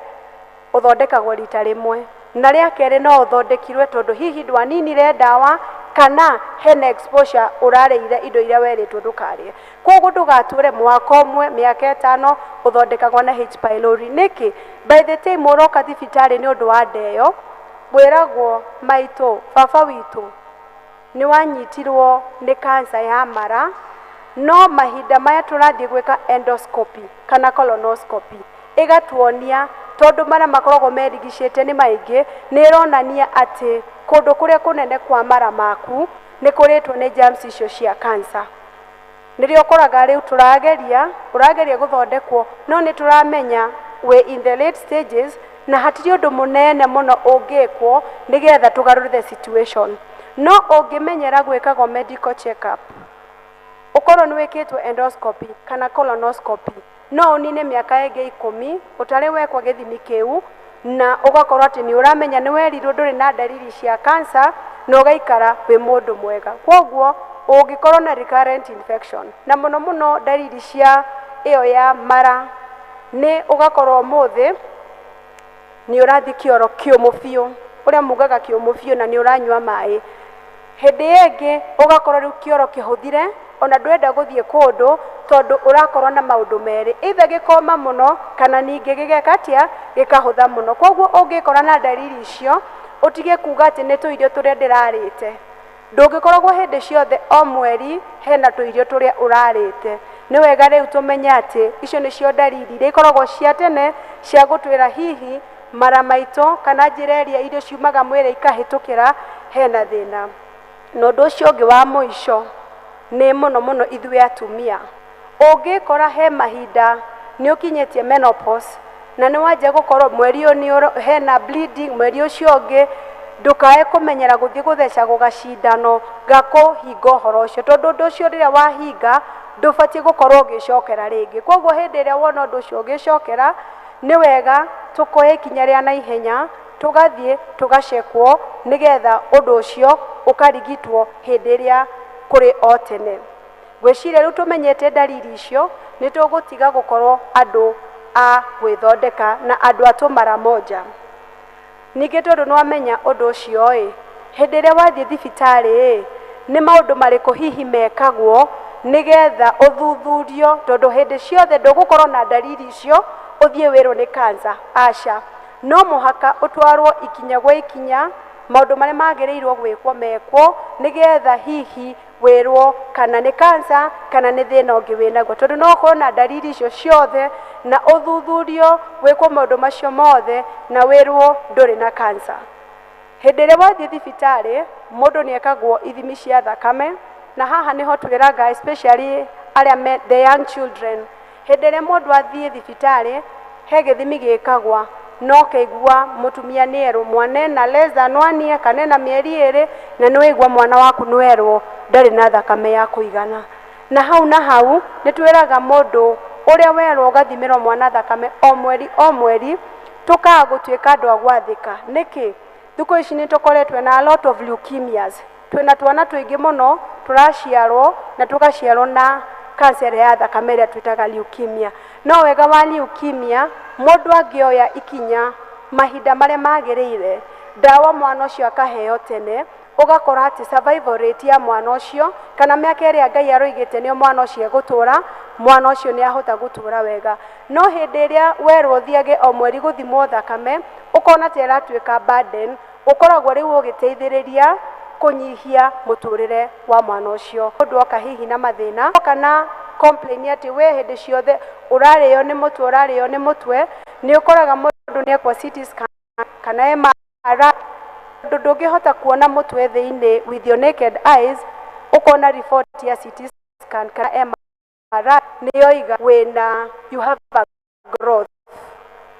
ũthondekagwo rita rĩmwe, na rĩa kerĩ no ũthondekirwe tondũ hihi ndwaninire ndawa kana hena exposure ũrarĩire indo iria werĩtwo ndũkarĩe. Koguo ndũgatũre mwaka ũmwe, mĩaka 5 ũthondekagwo na H pylori. Nĩkĩ? By the time ũroka thibitarĩ nĩ ũndũ wa nda ĩyo, wĩragwo maitũ, baba witũ nĩ wanyitirwo nĩ cancer ya mara. No mahinda maya tũrathiĩ gwĩka endoscopy kana colonoscopy, ĩgatuonia tondũ mara makoragwo merigicĩte nĩ maingĩ, nĩ ĩronania atĩ kũndũ kũrĩa kũnene kwa mara maku nĩ kũrĩtwo nĩ germs icio cia cancer. Nĩrĩo ũkoraga rĩu tũrageria ũrageria gũthondekwo, no nĩ tũramenya we in the late stages na hatirĩ ũndũ mũnene mũno ũngĩkwo nĩgetha tũgarũre the situation. No ũngĩmenyera gwĩkagwo medical check up, ũkorwo nĩ wĩkĩtwo endoscopy kana colonoscopy, no ũnine mĩaka ĩngĩ 10 ũtarĩ wekwo gĩthimi kĩu, na ũgakorwo atĩ nĩ ũramenya nĩ werirwo ndũrĩ na ndariri cia cancer na ũgaikara wĩ mũndũ mwega. Kwoguo ũngĩkorwo na recurrent infection na mũno mũno ndariri cia ĩyo ya mara, nĩ ũgakorwo ũmũthĩ nĩ ũrathiĩ kĩoro kĩũmũ biũ, ũrĩa mugaga kĩũmũ biũ, na nĩ ũranyua maĩ. Hĩndĩ ĩngĩ ũgakorwo rĩu kĩoro kĩhũthire, ona ndwenda gũthiĩ kũndũ tondũ ũrakorwo na maũndũ merĩ, either gĩkoma mũno kana ningĩ gĩgeka atĩa, gĩkahũtha mũno. Kwoguo ũngĩkora na ndariri icio, ũtige kuga atĩ nĩ tũirio tũrĩa ndĩrarĩte. Ndũngĩkoragwo hĩndĩ ciothe o mweri hena tũirio tũrĩa ũrarĩte. Nĩ wega rĩu tũmenye atĩ icio nĩcio ndariri iria ikoragwo cia tene cia gũtwĩra hihi mara maitũ kana njĩra ĩrĩa irio ciumaga mwĩrĩ ikahĩtũkĩra hena thĩna. Na ũndũ ũcio ũngĩ wa mũico nĩ mũno mũno ithuĩ atumia, ũngĩkora he mahinda nĩ ũkinyĩtie menopause na nĩ wanjia gũkorwo mweri ũyũ nĩ hena bleeding, mweri ũcio ũngĩ, ndũkae kũmenyera gũthiĩ gũthecagwo gacindano ga kũhinga ũhoro ũcio, tondũ ũndũ ũcio rĩrĩa wahinga ndũbatiĩ gũkorwo ũgĩcokera rĩngĩ. Kwoguo hĩndĩ ĩrĩa wona ũndũ ũcio ũgĩcokera, nĩ wega tũkoe ikinya rĩa naihenya tũgathiĩ tũgacekwo nĩgetha ũndũ ũcio ũkarigitwo hĩndĩ ĩrĩa kũrĩ o tene. Ngwĩciria rĩu tũmenyete ndariri icio, nĩ tũgũtiga gũkorwo andũ a gwĩthondeka na andũ a tũmara moja. Ningĩ tondũ nĩwamenya ũndũ ũcio ĩ, hĩndĩ ĩrĩa wathiĩ thibitarĩ ĩ, nĩ maũndũ marĩkũ hihi mekagwo nĩgetha ũthuthurio, tondũ hĩndĩ ciothe ndũgũkorwo na ndariri icio ũthiĩ wĩrwo nĩ cancer, aca. No mũhaka ũtwarwo ikinya gwa ikinya, maũndũ marĩa magĩrĩirwo gwĩkwo mekwo nĩgetha hihi wĩrwo kana nĩ cancer kana nĩ thĩna ũngĩ wĩnaguo, tondũ no ũkorwo na ndariri icio ciothe na ũthuthurio wĩkwo maũndũ macio mothe na wĩrwo ndũrĩ na cancer. Hĩndĩ ĩrĩa wathiĩ thibitarĩ, mũndũ nĩ ekagwo ithimi cia thakame, na haha nĩho twĩraga especially arĩa me the young children, hĩndĩ ĩrĩa mũndũ athiĩ thibitarĩ he gĩthimi gĩkagwa, no kĩigua mũtumia nĩ erwo mwana ena less than 1 year kana ena mĩeri 2, na nĩ waigua mwana waku nĩ werwo ndarĩ na thakame ya kũigana. Na hau na hau nĩ twĩraga mũndũ ũrĩa werwo ũgathimĩrwo mwana thakame o mweri o mweri, tũkaga gũtuĩka andũ a gwathĩka. Nĩkĩ? Thikũ ici nĩ tũkoretwo na a lot of leukemias, twĩna twana tũingĩ mũno tũraciarwo na tũgaciarwo na cancer ya thakame ĩrĩa twĩtaga leukemia. No wega wa leukemia, mũndũ angĩoya ikinya mahinda marĩa magĩrĩire, ndawa mwana ũcio akaheo tene, ũgakora atĩ survival rate ya mwana ũcio kana mĩaka ĩrĩa Ngai aroigĩte nĩyo mwana ũcio egũtũra, mwana ũcio nĩ ahota gũtũra wega. No hĩndĩ ĩrĩa werwo ũthiage o mweri gũthimwo thakame, ũkona ta ĩratuĩka burden, ũkoragwo rĩu ũgĩteithĩrĩria kũnyihia mũtũrĩre wa mwana ũcio. Mũndũ oka hihi na mathĩna, oka na complain atĩ we hĩndĩ ciothe ũrarĩo nĩ mũtwe, ũrarĩo nĩ mũtwe, nĩ ũkoraga mũndũ nĩ ekwo CT scan kana MRI, tondũ ndũngĩhota kuona mũtwe thĩinĩ with your naked eyes, ũkona report ya CT scan kana MRI nĩ yoiga wĩna you have a growth.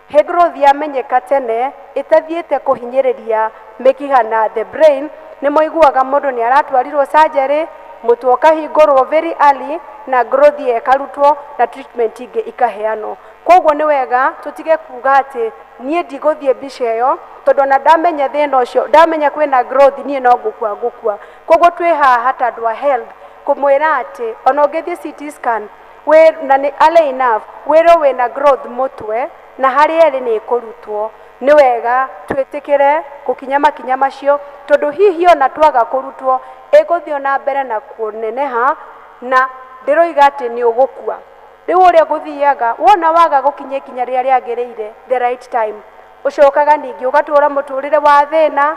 He growth yamenyeka tene ĩtathiĩte kũhinyĩrĩria mĩkiha na the brain, nĩ moiguaga mũndũ nĩ aratwarirwo surgery, mũtwe ũkahingũrwo very early na growth ĩyo ĩkarutwo na treatment ingĩ ikaheanwo. Koguo nĩ wega tũtige kuga atĩ niĩ ndigũthiĩ mbica ĩyo tondũ ona ndamenya thĩna ũcio, ndamenya kwĩna growth, niĩ no ngũkua ngũkua. Koguo twĩ haha ta andũ a health kũmwĩra atĩ ona ũngĩthiĩ CT scan wĩ na nĩ early enough wĩrwo wĩna growth mũtwe na harĩa ĩrĩ nĩ ĩkũrutwo, nĩ wega twĩtĩkĩre gũkinya makinya macio, tondũ hihi ona twaga kũrutwo ĩgũthiĩ na mbere na kũneneha na ndĩroiga atĩ nĩ ũgũkua. Rĩu ũrĩa gũthiaga wona waga gũkinya ikinya rĩrĩa rĩagĩrĩire the right time, ũcokaga ningĩ ũgatũra mũtũrĩre wa thĩna,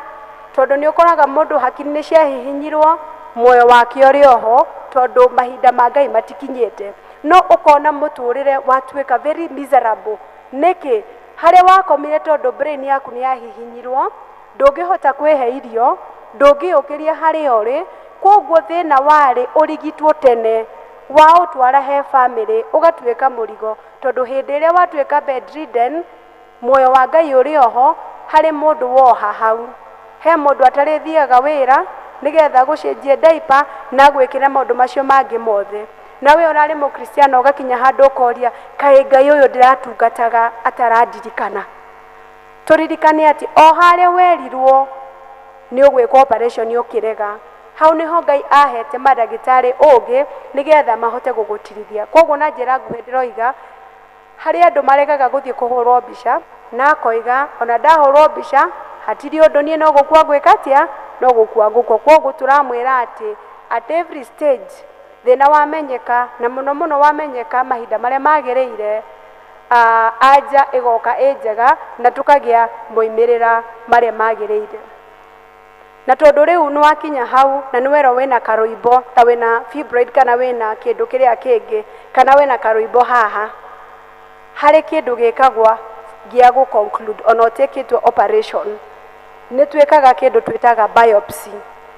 tondũ nĩ ũkoraga mũndũ hakiri nĩ ciahihinyirwo, muoyo wake ũrĩ oho, tondũ mahinda ma Ngai matikinyĩte. No ũkona mũtũrĩre watuĩka very miserable. Nĩkĩ? Harĩa wakomire tondũ brain yaku nĩ yahihinyirwo, ndũngĩhota kwĩhe irio, ndũngĩũkĩria harĩa ũrĩ, koguo thĩna warĩ ũrigitwo tene, waũtwara he family ũgatuĩka mũrigo, tondũ hĩndĩ ĩrĩa watuĩka bedridden, muoyo wa Ngai ũrĩ oho, harĩ mũndũ woha hau. He mũndũ atarĩthiaga wĩra nĩgetha gũcenjie diaper na gwĩkĩra maũndũ macio mangĩ mothe. Na we ũrarĩ mũkristiano ũgakinya handũ ũkoria, kaĩ Ngai ũyũ ndĩratungataga atarandirikana. Tũririkane atĩ o harĩa werirwo nĩ ũgwĩkwo operation ũkĩrega, hau nĩho Ngai ahete mandagĩtarĩ ũngĩ nĩgetha mahote gũgũtirithia. Koguo na njĩra nguhĩ ndĩroiga harĩ andũ maregaga gũthiĩ kũhũrwo mbica na akoiga ona ndahũrwo mbica hatirĩ ũndũ, niĩ no gũkua ngwĩka atĩa, no gũkua ngũkua. Koguo tũramwĩra atĩ at every stage thĩna wamenyeka, na mũno mũno wamenyeka mahinda marĩa magĩrĩire, anja ĩgoka ĩ njega na tũkagĩa moimĩrĩra marĩa magĩrĩire. Na tondũ rĩu nĩ wakinya hau na nĩ werwo wĩna karũimbo ta wĩna fibroid kana wĩna kĩndũ kĩrĩa kĩngĩ kana wĩna karũimbo haha, harĩ kĩndũ gĩkagwa gĩa gũ conclude ona ũtĩkĩtwo operation. Nĩ twĩkaga kĩndũ twĩtaga biopsy.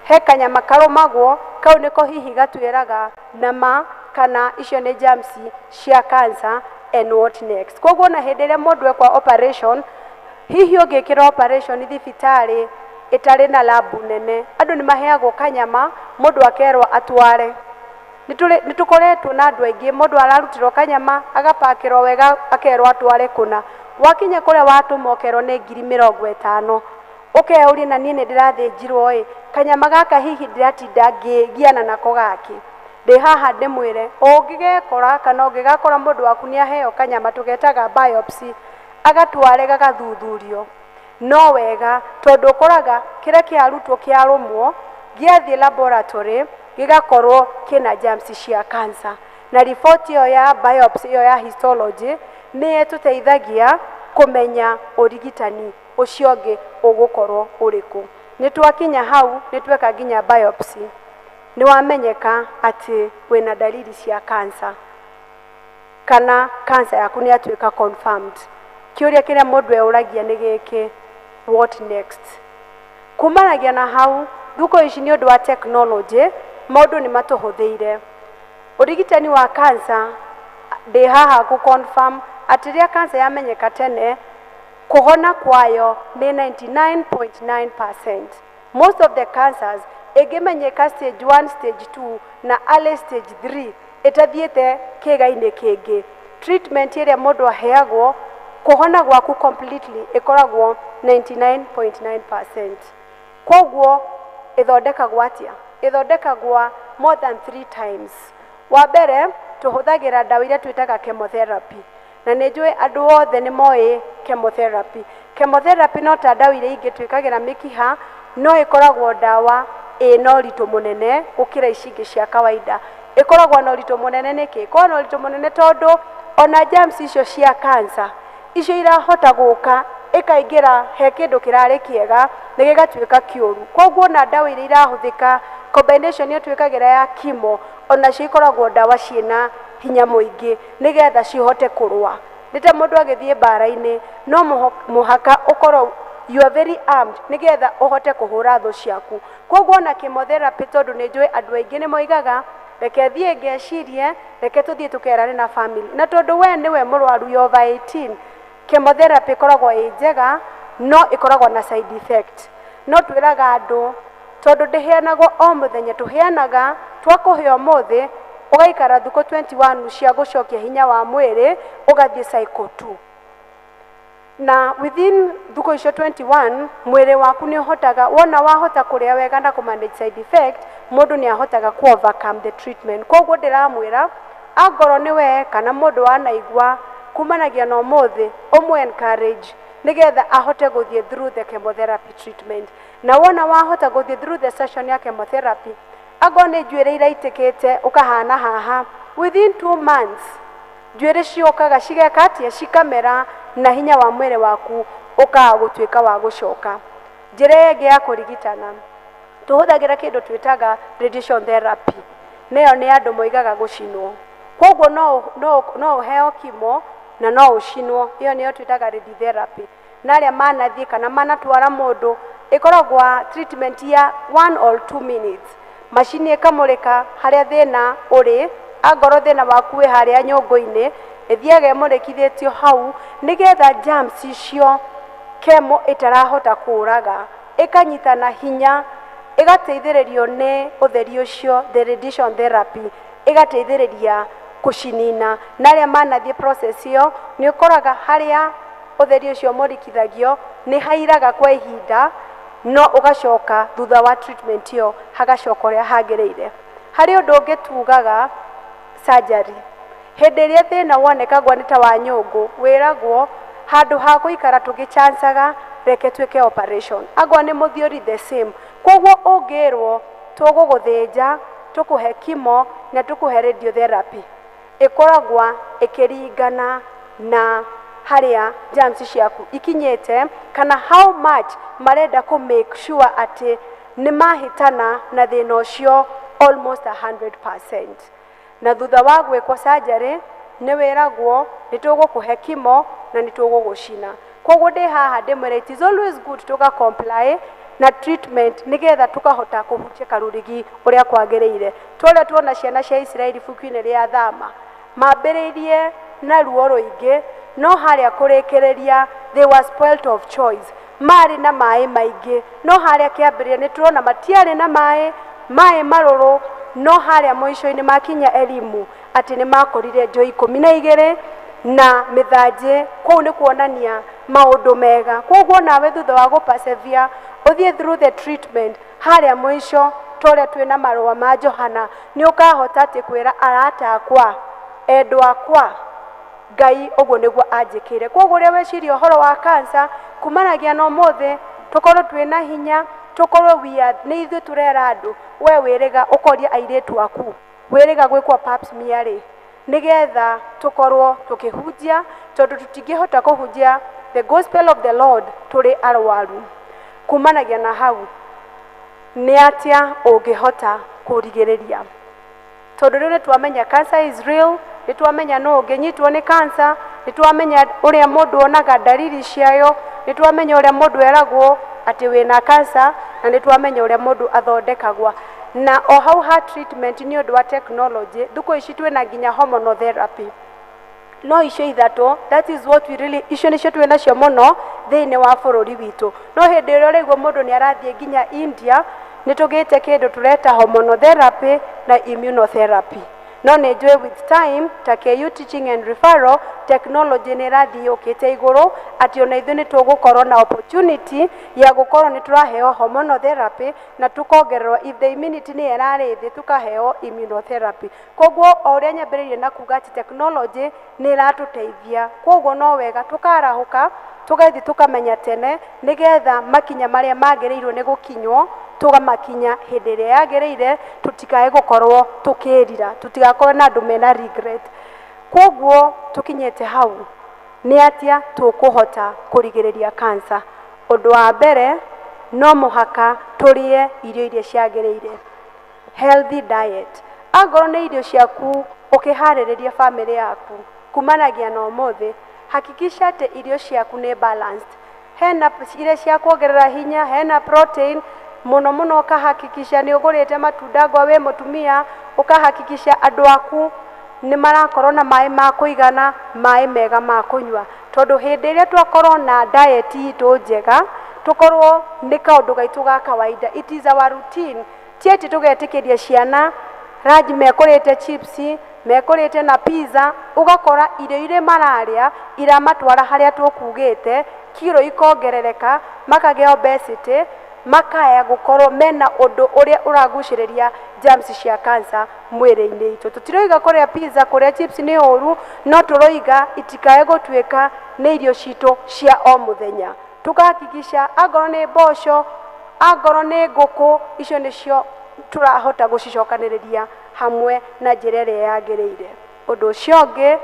He kanyama karũmagwo, kau nĩko hihi gatwĩraga nama kana icio nĩ germs cia cancer and what next. Koguo na hĩndĩ ĩrĩa mũndũ ekwa operation, hihi ũngĩkĩra operation thibitarĩ ĩtarĩ na lab nene, andũ nĩ maheagwo kanyama, mũndũ akerwo atware. Nĩ tũkoretwo na andũ aingĩ, mũndũ ararutirwo kanyama agapakĩrwo wega akerwo atware kũna, wakinya kũrĩa watũma ũkerwo nĩ 50,000, ũkeyũria na niĩ nĩ ndĩrathĩnjirwo ĩ, kanyama gaka hihi ndĩratinda ngĩgiana nako gakĩ. Ndĩ haha ndĩmwĩre ũngĩgekora kana ũngĩgakora mũndũ waku nĩ aheo kanyama tũgetaga biopsy, agatware gagathuthurio. No wega tondũ ũkoraga kĩrĩa kĩarutwo kĩarũmwo gĩathiĩ laboratory gĩgakorwo kĩna germs cia cancer. Na riboti ĩyo ya biopsy ĩyo ya histology nĩ ĩtũteithagia kũmenya ũrigitani ũcio ũngĩ ũgũkorwo ũrĩkũ. Nĩ twakinya hau nĩ tweka nginya biopsy, nĩ wamenyeka atĩ wĩna dalili cia cancer kana cancer yaku nĩ yatuĩka confirmed. Kĩũria kĩrĩa mũndũ eũragia nĩ gĩkĩ, what next? Kumanagia na hau, thukũ ici nĩ ũndũ wa technology maũndũ nĩ matũhũthĩire. Ũrigitani wa cancer, ndĩ haha gũ confirm atĩ rĩrĩa cancer yamenyeka tene, kũhona kwayo nĩ 99.9%. Most of the cancers ĩngĩmenyeka stage 1, stage 2 na early stage 3 ĩtathiĩte kĩĩga-inĩ kĩngĩ, treatment ĩrĩa mũndũ aheagwo kũhona gwaku completely ĩkoragwo 99.9%. Koguo ĩthondekagwo atĩa? Ĩthondekagwo more than 3 times. Wa mbere tũhũthagĩra ndawa iria twĩtaga chemotherapy, na nĩ njũĩ andũ othe nĩ moĩ chemotherapy. Chemotherapy no ta ndawa iria ingĩ twĩkagĩra mĩkiha, no ĩkoragwo ndawa ĩna ũritũ mũnene gũkĩra ici ingĩ cia kawaida. Ĩkoragwo na ũritũ mũnene nĩkĩ? Ĩkoragwo na ũritũ mũnene tondũ ona germs icio cia cancer icio irahota gũka ĩkaingĩra he kĩndũ kĩrarĩ kĩega na gĩgatuĩka kĩũru. Koguo ona ndawa iria irahũthĩka combination ĩyo twĩkagĩra ya chemo, onacio ikoragwo ndawa ciĩna hinya mũingĩ nĩgetha cihote kũrũa. Nĩ ta mũndũ agĩthiĩ mbara-inĩ, no mũhaka ũkorwo you are very armed nĩgetha ũhote kũhũra thũ ciaku. Koguo ona chemotherapy, tondũ nĩ njũĩ andũ aingĩ nĩ moigaga reke thiĩ ngecirie, reke tũthiĩ tũkerane na family, na tondũ we nĩwe mũrwaru ya over 18, chemotherapy ĩkoragwo ĩ njega no ĩkoragwo na side effect. No twĩraga andũ tondũ ndĩheanagwo o mũthenya, tũheanaga twakũhe ũmũthĩ, ũgaikara thikũ 21 cia gũcokia hinya wa mwĩrĩ, ũgathiĩ cycle 2, na within thukũ icio 21 mwĩrĩ waku nĩ ũhotaga, wona wahota kũrĩa wega na kũ manage side effect, mũndũ nĩ ahotaga ku overcome the treatment. Koguo ndĩramwĩra angorwo nĩ we kana mũndũ wanaigua kumanagia na ũmũthĩ, ũmũ encourage nĩgetha ahote gũthiĩ through the chemotherapy treatment. Na wona wahota gũthiĩ through the session ya chemotherapy, angorwo nĩ njuĩrĩ iraitĩkĩte ũkahana haha, within 2 months njuĩrĩ ciũkaga cigeka atĩa, cikamera, na hinya wa mwĩrĩ waku ũkaga gũtuĩka wa gũcoka. Njĩra ĩngĩ ya kũrigitana, tũhũthagĩra kĩndũ twĩtaga radiation therapy. Nĩyo nĩ andũ moigaga gũcinwo. Koguo no ũheo chemo na no ũcinwo. Ĩyo nĩyo twĩtaga radiotherapy. Na arĩa manathiĩ kana manatwara mũndũ, ĩkoragwo treatment ya 1 or 2 minutes. Macini ĩkamũrĩka harĩa thĩna ũrĩ. Angorwo thĩna waku wĩ harĩa nyũngũ-inĩ, ĩthiaga ĩmũrĩkithĩtio hau nĩgetha germs icio chemo ĩtarahota kũraga ĩkanyitana hinya, ĩgateithĩrĩrio nĩ ũtheri ũcio, the radiation therapy, ĩgateithĩrĩria kũcinina. Na arĩa manathiĩ process ĩyo, nĩ ũkoraga harĩa ũtheri ũcio mũrikithagio nĩ hairaga kwa ihinda, no ũgacoka thutha wa treatment ĩyo hagacoka ũrĩa hagĩrĩire. Harĩ ũndũ ũngĩ tugaga surgery. Hĩndĩ ĩrĩa thĩna wonekagwo nĩ ta wa nyũngũ, wĩragwo handũ ha gũikara tũgĩchancaga, reke twĩke operation. Angorwo nĩ mũthiori, the same. Koguo ũngĩrwo tũgũgũthĩnja, tũkũhe chemo na tũkũhe radiotherapy, ĩkoragwa ĩkĩringana na harĩa germs ciaku ikinyĩte kana how much marenda kũ make sure atĩ nĩ mahĩtana na thĩna ũcio almost 100%. Na thutha wa gwĩkwo surgery, nĩ wĩragwo nĩ tũgũkũhe chemo na nĩ tũgũgũcina. Koguo ndĩ haha ndĩmwĩre, it is always good tũga comply na treatment nĩgetha tũkahota kũhutia karũrigi ũrĩa kwagĩrĩire. Tũrĩa tuona ciana cia Isiraeli ibuku-inĩ rĩa Thama, mambĩrĩirie na ruo rũingĩ, no harĩa kũrĩkĩrĩria they were spoilt of choice. Marĩ na maĩ maingĩ, no harĩa kĩambĩrĩria nĩ tũrona matiarĩ na maĩ, maĩ marũrũ, no harĩa mũico-inĩ makinya Elimu atĩ nĩ makorire njũĩ 12 na mĩthanjĩ. Kũu nĩ kuonania maũndũ mega. Koguo nawe thutha wa gũpersevere, ũthiĩ through the treatment, harĩa mũico ta ũrĩa twĩna marũa ma Johana, nĩ ũkahota atĩ kwĩra arata akwa, endwa akwa, Ngai ũguo nĩguo anjĩkĩire. Koguo ũrĩa weciria ũhoro wa cancer kumanagia na ũmũthĩ, tũkorwo twĩna hinya, tũkorwo we are, nĩ ithuĩ tũrera andũ. We wĩrĩga ũkoria airĩtu aku, wĩrĩga gwĩkwo pap smear rĩ, nĩgetha tũkorwo tũkĩhunjia, tondũ tũtingĩhota kũhunjia the gospel of the Lord tũrĩ arwaru. Kumanagia na hau, nĩ atĩa ũngĩhota kũrigĩrĩria? Tondũ rĩu nĩ twamenya cancer is real, nĩ twamenya nũ ũngĩnyitwo nĩ cancer, nĩ twamenya ũrĩa mũndũ onaga ndariri ciayo, nĩ twamenya ũrĩa mũndũ eragwo atĩ wĩna cancer, na nĩ twamenya ũrĩa mũndũ athondekagwo. Na o hau ha treatment, nĩ ũndũ wa technology, thikũ ici twĩna nginya hormonal therapy. No icio ithatũ, that is what we really, icio nĩcio twĩ nacio mũno thĩinĩ wa bũrũri witũ. No hĩndĩ ĩrĩa ũraigua mũndũ nĩ arathiĩ nginya India, nĩ tũgĩte kĩndũ tũreta hormonal therapy na immunotherapy. No nĩ njũĩ with time, ta KU Teaching and Referral, technology nĩ ĩrathiĩ yũkĩte igũrũ, atĩ ona ithuĩ nĩ tũgũkorwo na opportunity ya gũkorwo nĩ tũraheo hormonal therapy na tũkongererwo, if the immunity nĩ ĩrarĩ thĩ, tũkaheo immunotherapy. Koguo o ũrĩa nyambĩrĩirie na kuga atĩ technology nĩ ĩratũteithia, koguo no wega tũkarahũka, tũgathiĩ tũkamenya tene, nĩgetha makinya marĩa magĩrĩirwo nĩ gũkinywo tũgamakinya hĩndĩ ĩrĩa yagĩrĩire, tũtikae gũkorwo tũkĩrira, tũtigakorwo na andũ mena regret. Koguo tũkinyĩte hau, nĩ atĩa tũkũhota kũrigĩrĩria cancer? Ũndũ wa mbere, no mũhaka tũrĩe irio iria ciagĩrĩire, healthy diet. Angorwo nĩ irio ciaku ũkĩharĩrĩria famĩlĩ yaku, kumanagia na ũmũthĩ, hakikisha atĩ irio ciaku nĩ balanced, hena iria cia kuongerera hinya, hena protein mũno mũno. Ũkahakikisha nĩ ũgũrĩte matunda ngwa wĩ mũtumia, ũkahakikisha andũ aku nĩ marakorwo na maĩ ma kũigana, maĩ mega ma kũnyua, tondũ hĩndĩ ĩrĩa twakorwo na diet itũ njega, tũkorwo nĩ kaũndũ gaitũ ga kawaida, it is our routine. Ti atĩ tũgetĩkĩria ciana ranji mekũrĩte chips, mekũrĩte na pizza, ũgakora irio iria mararĩa iramatwara harĩa tũkugĩte, kiro ikongerereka, makagĩa obesity, makaya gũkorwo mena ũndũ ũrĩa ũragucĩrĩria germs cia cancer mwĩrĩ-inĩ itũ. Tũtiroiga kũrĩa pizza, kũrĩa chips nĩ ũru, no tũroiga itikae gũtuĩka nĩ irio citũ cia o mũthenya. Tũkahakikisha angorwo nĩ mboco, angorwo nĩ ngũkũ, icio nĩcio tũrahota gũcicokanĩrĩria hamwe na njĩra ĩrĩa yagĩrĩire. Ũndũ ũcio ũngĩ,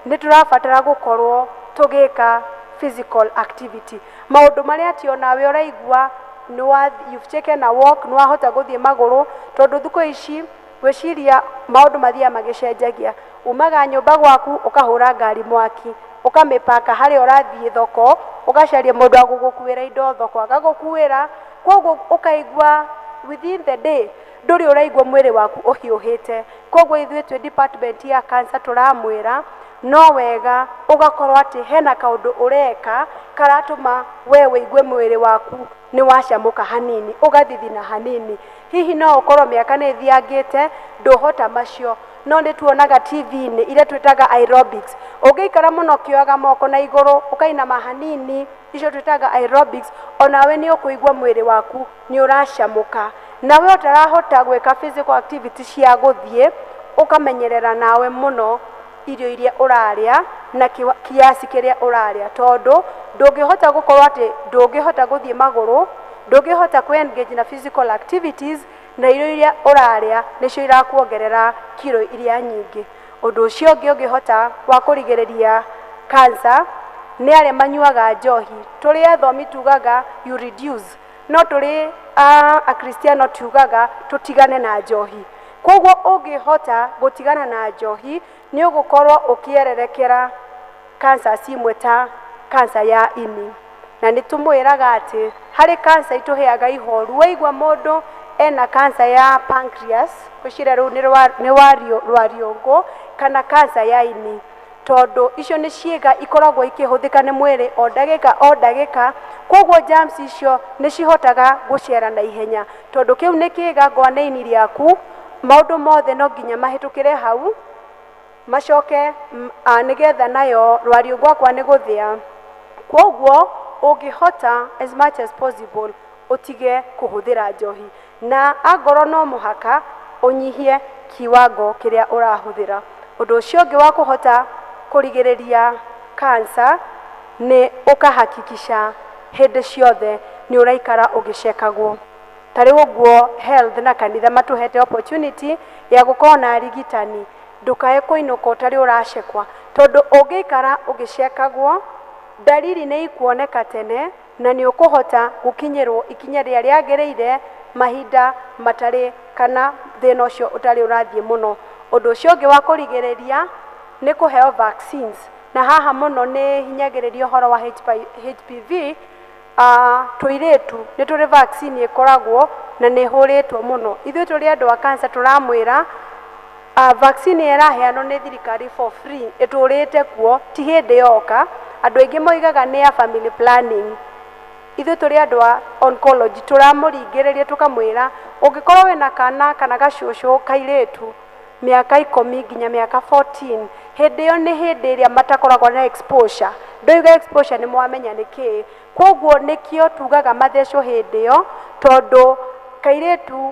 nĩ tũrabatara gũkorwo tũgĩka physical activity, maũndũ marĩa atĩ onawe ũraigua nĩ wa, you've taken a walk, nĩ wahota gũthiĩ magũrũ, tondũ thikũ ici Ngwĩciria maũndũ mathiaga magĩcenjagia. Umaga nyũmba gwaku ũkahũra ngari mwaki, ũkamĩpaka harĩa ũrathiĩ thoko, ũgacaria mũndũ wa gũgũkuĩra indo thoko agagũkuĩra. Koguo ũkaigua within the day ndũrĩ ũraigua mwĩrĩ waku ũhiũhĩte. Koguo ithuĩ twĩ department ya cancer tũramwĩra no wega ũgakorwo atĩ hena kaũndũ ũreka karatũma we wĩigue mwĩrĩ waku nĩ wacamũka hanini, ũgathithina hanini. Hihi no ũkorwo mĩaka nĩ ĩthiangĩte, ndũhota macio, no nĩ tuonaga TV-inĩ iria twĩtaga aerobics. Ũngĩikara mũno ũkĩoyaga moko na igũrũ, ũkainama hanini, icio twĩtaga aerobics, onawe nĩ ũkũigua mwĩrĩ waku nĩ ũracamũka. Nawe ũtarahota gwĩka physical activity cia gũthiĩ, ũkamenyerera nawe mũno irio iria ũrarĩa na kiasi kĩrĩa ũrarĩa, tondũ ndũngĩhota gũkorwo atĩ ndũngĩhota gũthiĩ magũrũ, ndũngĩhota kũ engage na physical activities, na irio iria ũrarĩa nĩcio irakuongerera kiro iria nyingĩ. Ũndũ ũcio ũngĩ ũngĩhota wa kũrigĩrĩria cancer nĩ arĩa manyuaga njohi. Tũrĩ athomi tugaga you reduce, no tũrĩ akristiano tugaga tũtigane na njohi. Koguo ũngĩhota gũtigana na njohi nĩ ũgũkorwo ũkĩererekera cancer imwe ta cancer ya ini. Na nĩ tũmwĩraga atĩ harĩ cancer itũheaga ihoru. Waigua mũndũ ena cancer ya pancreas, ngwĩciria rũu nĩ rwariũngũ, kana cancer ya ini, tondũ icio nĩ ciĩga ikoragwo ikĩhũthĩka nĩ mwĩrĩ o ndagĩka o ndagĩka. Koguo germs icio nĩ cihotaga gũcera na ihenya, tondũ kĩu nĩ kĩga ngwa nĩ ini rĩaku, maũndũ mothe no nginya mahĩtũkĩre hau macoke nĩgetha nayo rwariũngũ gwakwa nĩ gũthĩa. Koguo ũngĩhota as much as possible ũtige kũhũthĩra njohi, na angorwo no mũhaka ũnyihie kiwango kĩrĩa ũrahũthĩra. Ũndũ ũcio ũngĩ wa kũhota kũrigĩrĩria cancer nĩ ũkahakikisha hĩndĩ ciothe nĩ ũraikara ũgĩcekagwo. Ta rĩu ũguo health na kanitha matũhete opportunity ya gũkorwo na arigitani, ndũkae kũinũka ũtarĩ ũracekwa, tondũ ũngĩikara ũgĩcekagwo ndariri nĩ ikuoneka tene na nĩ ũkũhota gũkinyĩrwo ikinya rĩrĩa rĩagĩrĩire mahinda matarĩ kana thĩna ũcio ũtarĩ ũrathiĩ mũno. Ũndũ ũcio ũngĩ wa kũrigĩrĩria nĩ kũheo vaccines, na haha mũno nĩ hinyagĩrĩria ũhoro wa HPV. Tũirĩtu nĩ tũrĩ vaccine ĩkoragwo na nĩ ĩhũrĩtwo mũno. Ithuĩ tũrĩ andũ a cancer tũramwĩra vaccine ĩrĩa ĩraheanwo nĩ thirikari for free ĩtũrĩte kuo, ti hĩndĩ yoka. Andũ aingĩ moigaga nĩ ya family planning. Ithuĩ tũrĩ andũ a oncology tũramũringĩrĩria tũkamwĩra ũngĩkorwo wĩna kana kana gacũcũ kairĩtu mĩaka 10 nginya mĩaka 14, hĩndĩ ĩyo nĩ hĩndĩ ĩrĩa matakoragwo na exposure. Ndoiga exposure nĩ mwamenya nĩ kĩĩ. Koguo nĩkĩo tugaga mathecwo hĩndĩ ĩyo, tondũ kairĩtu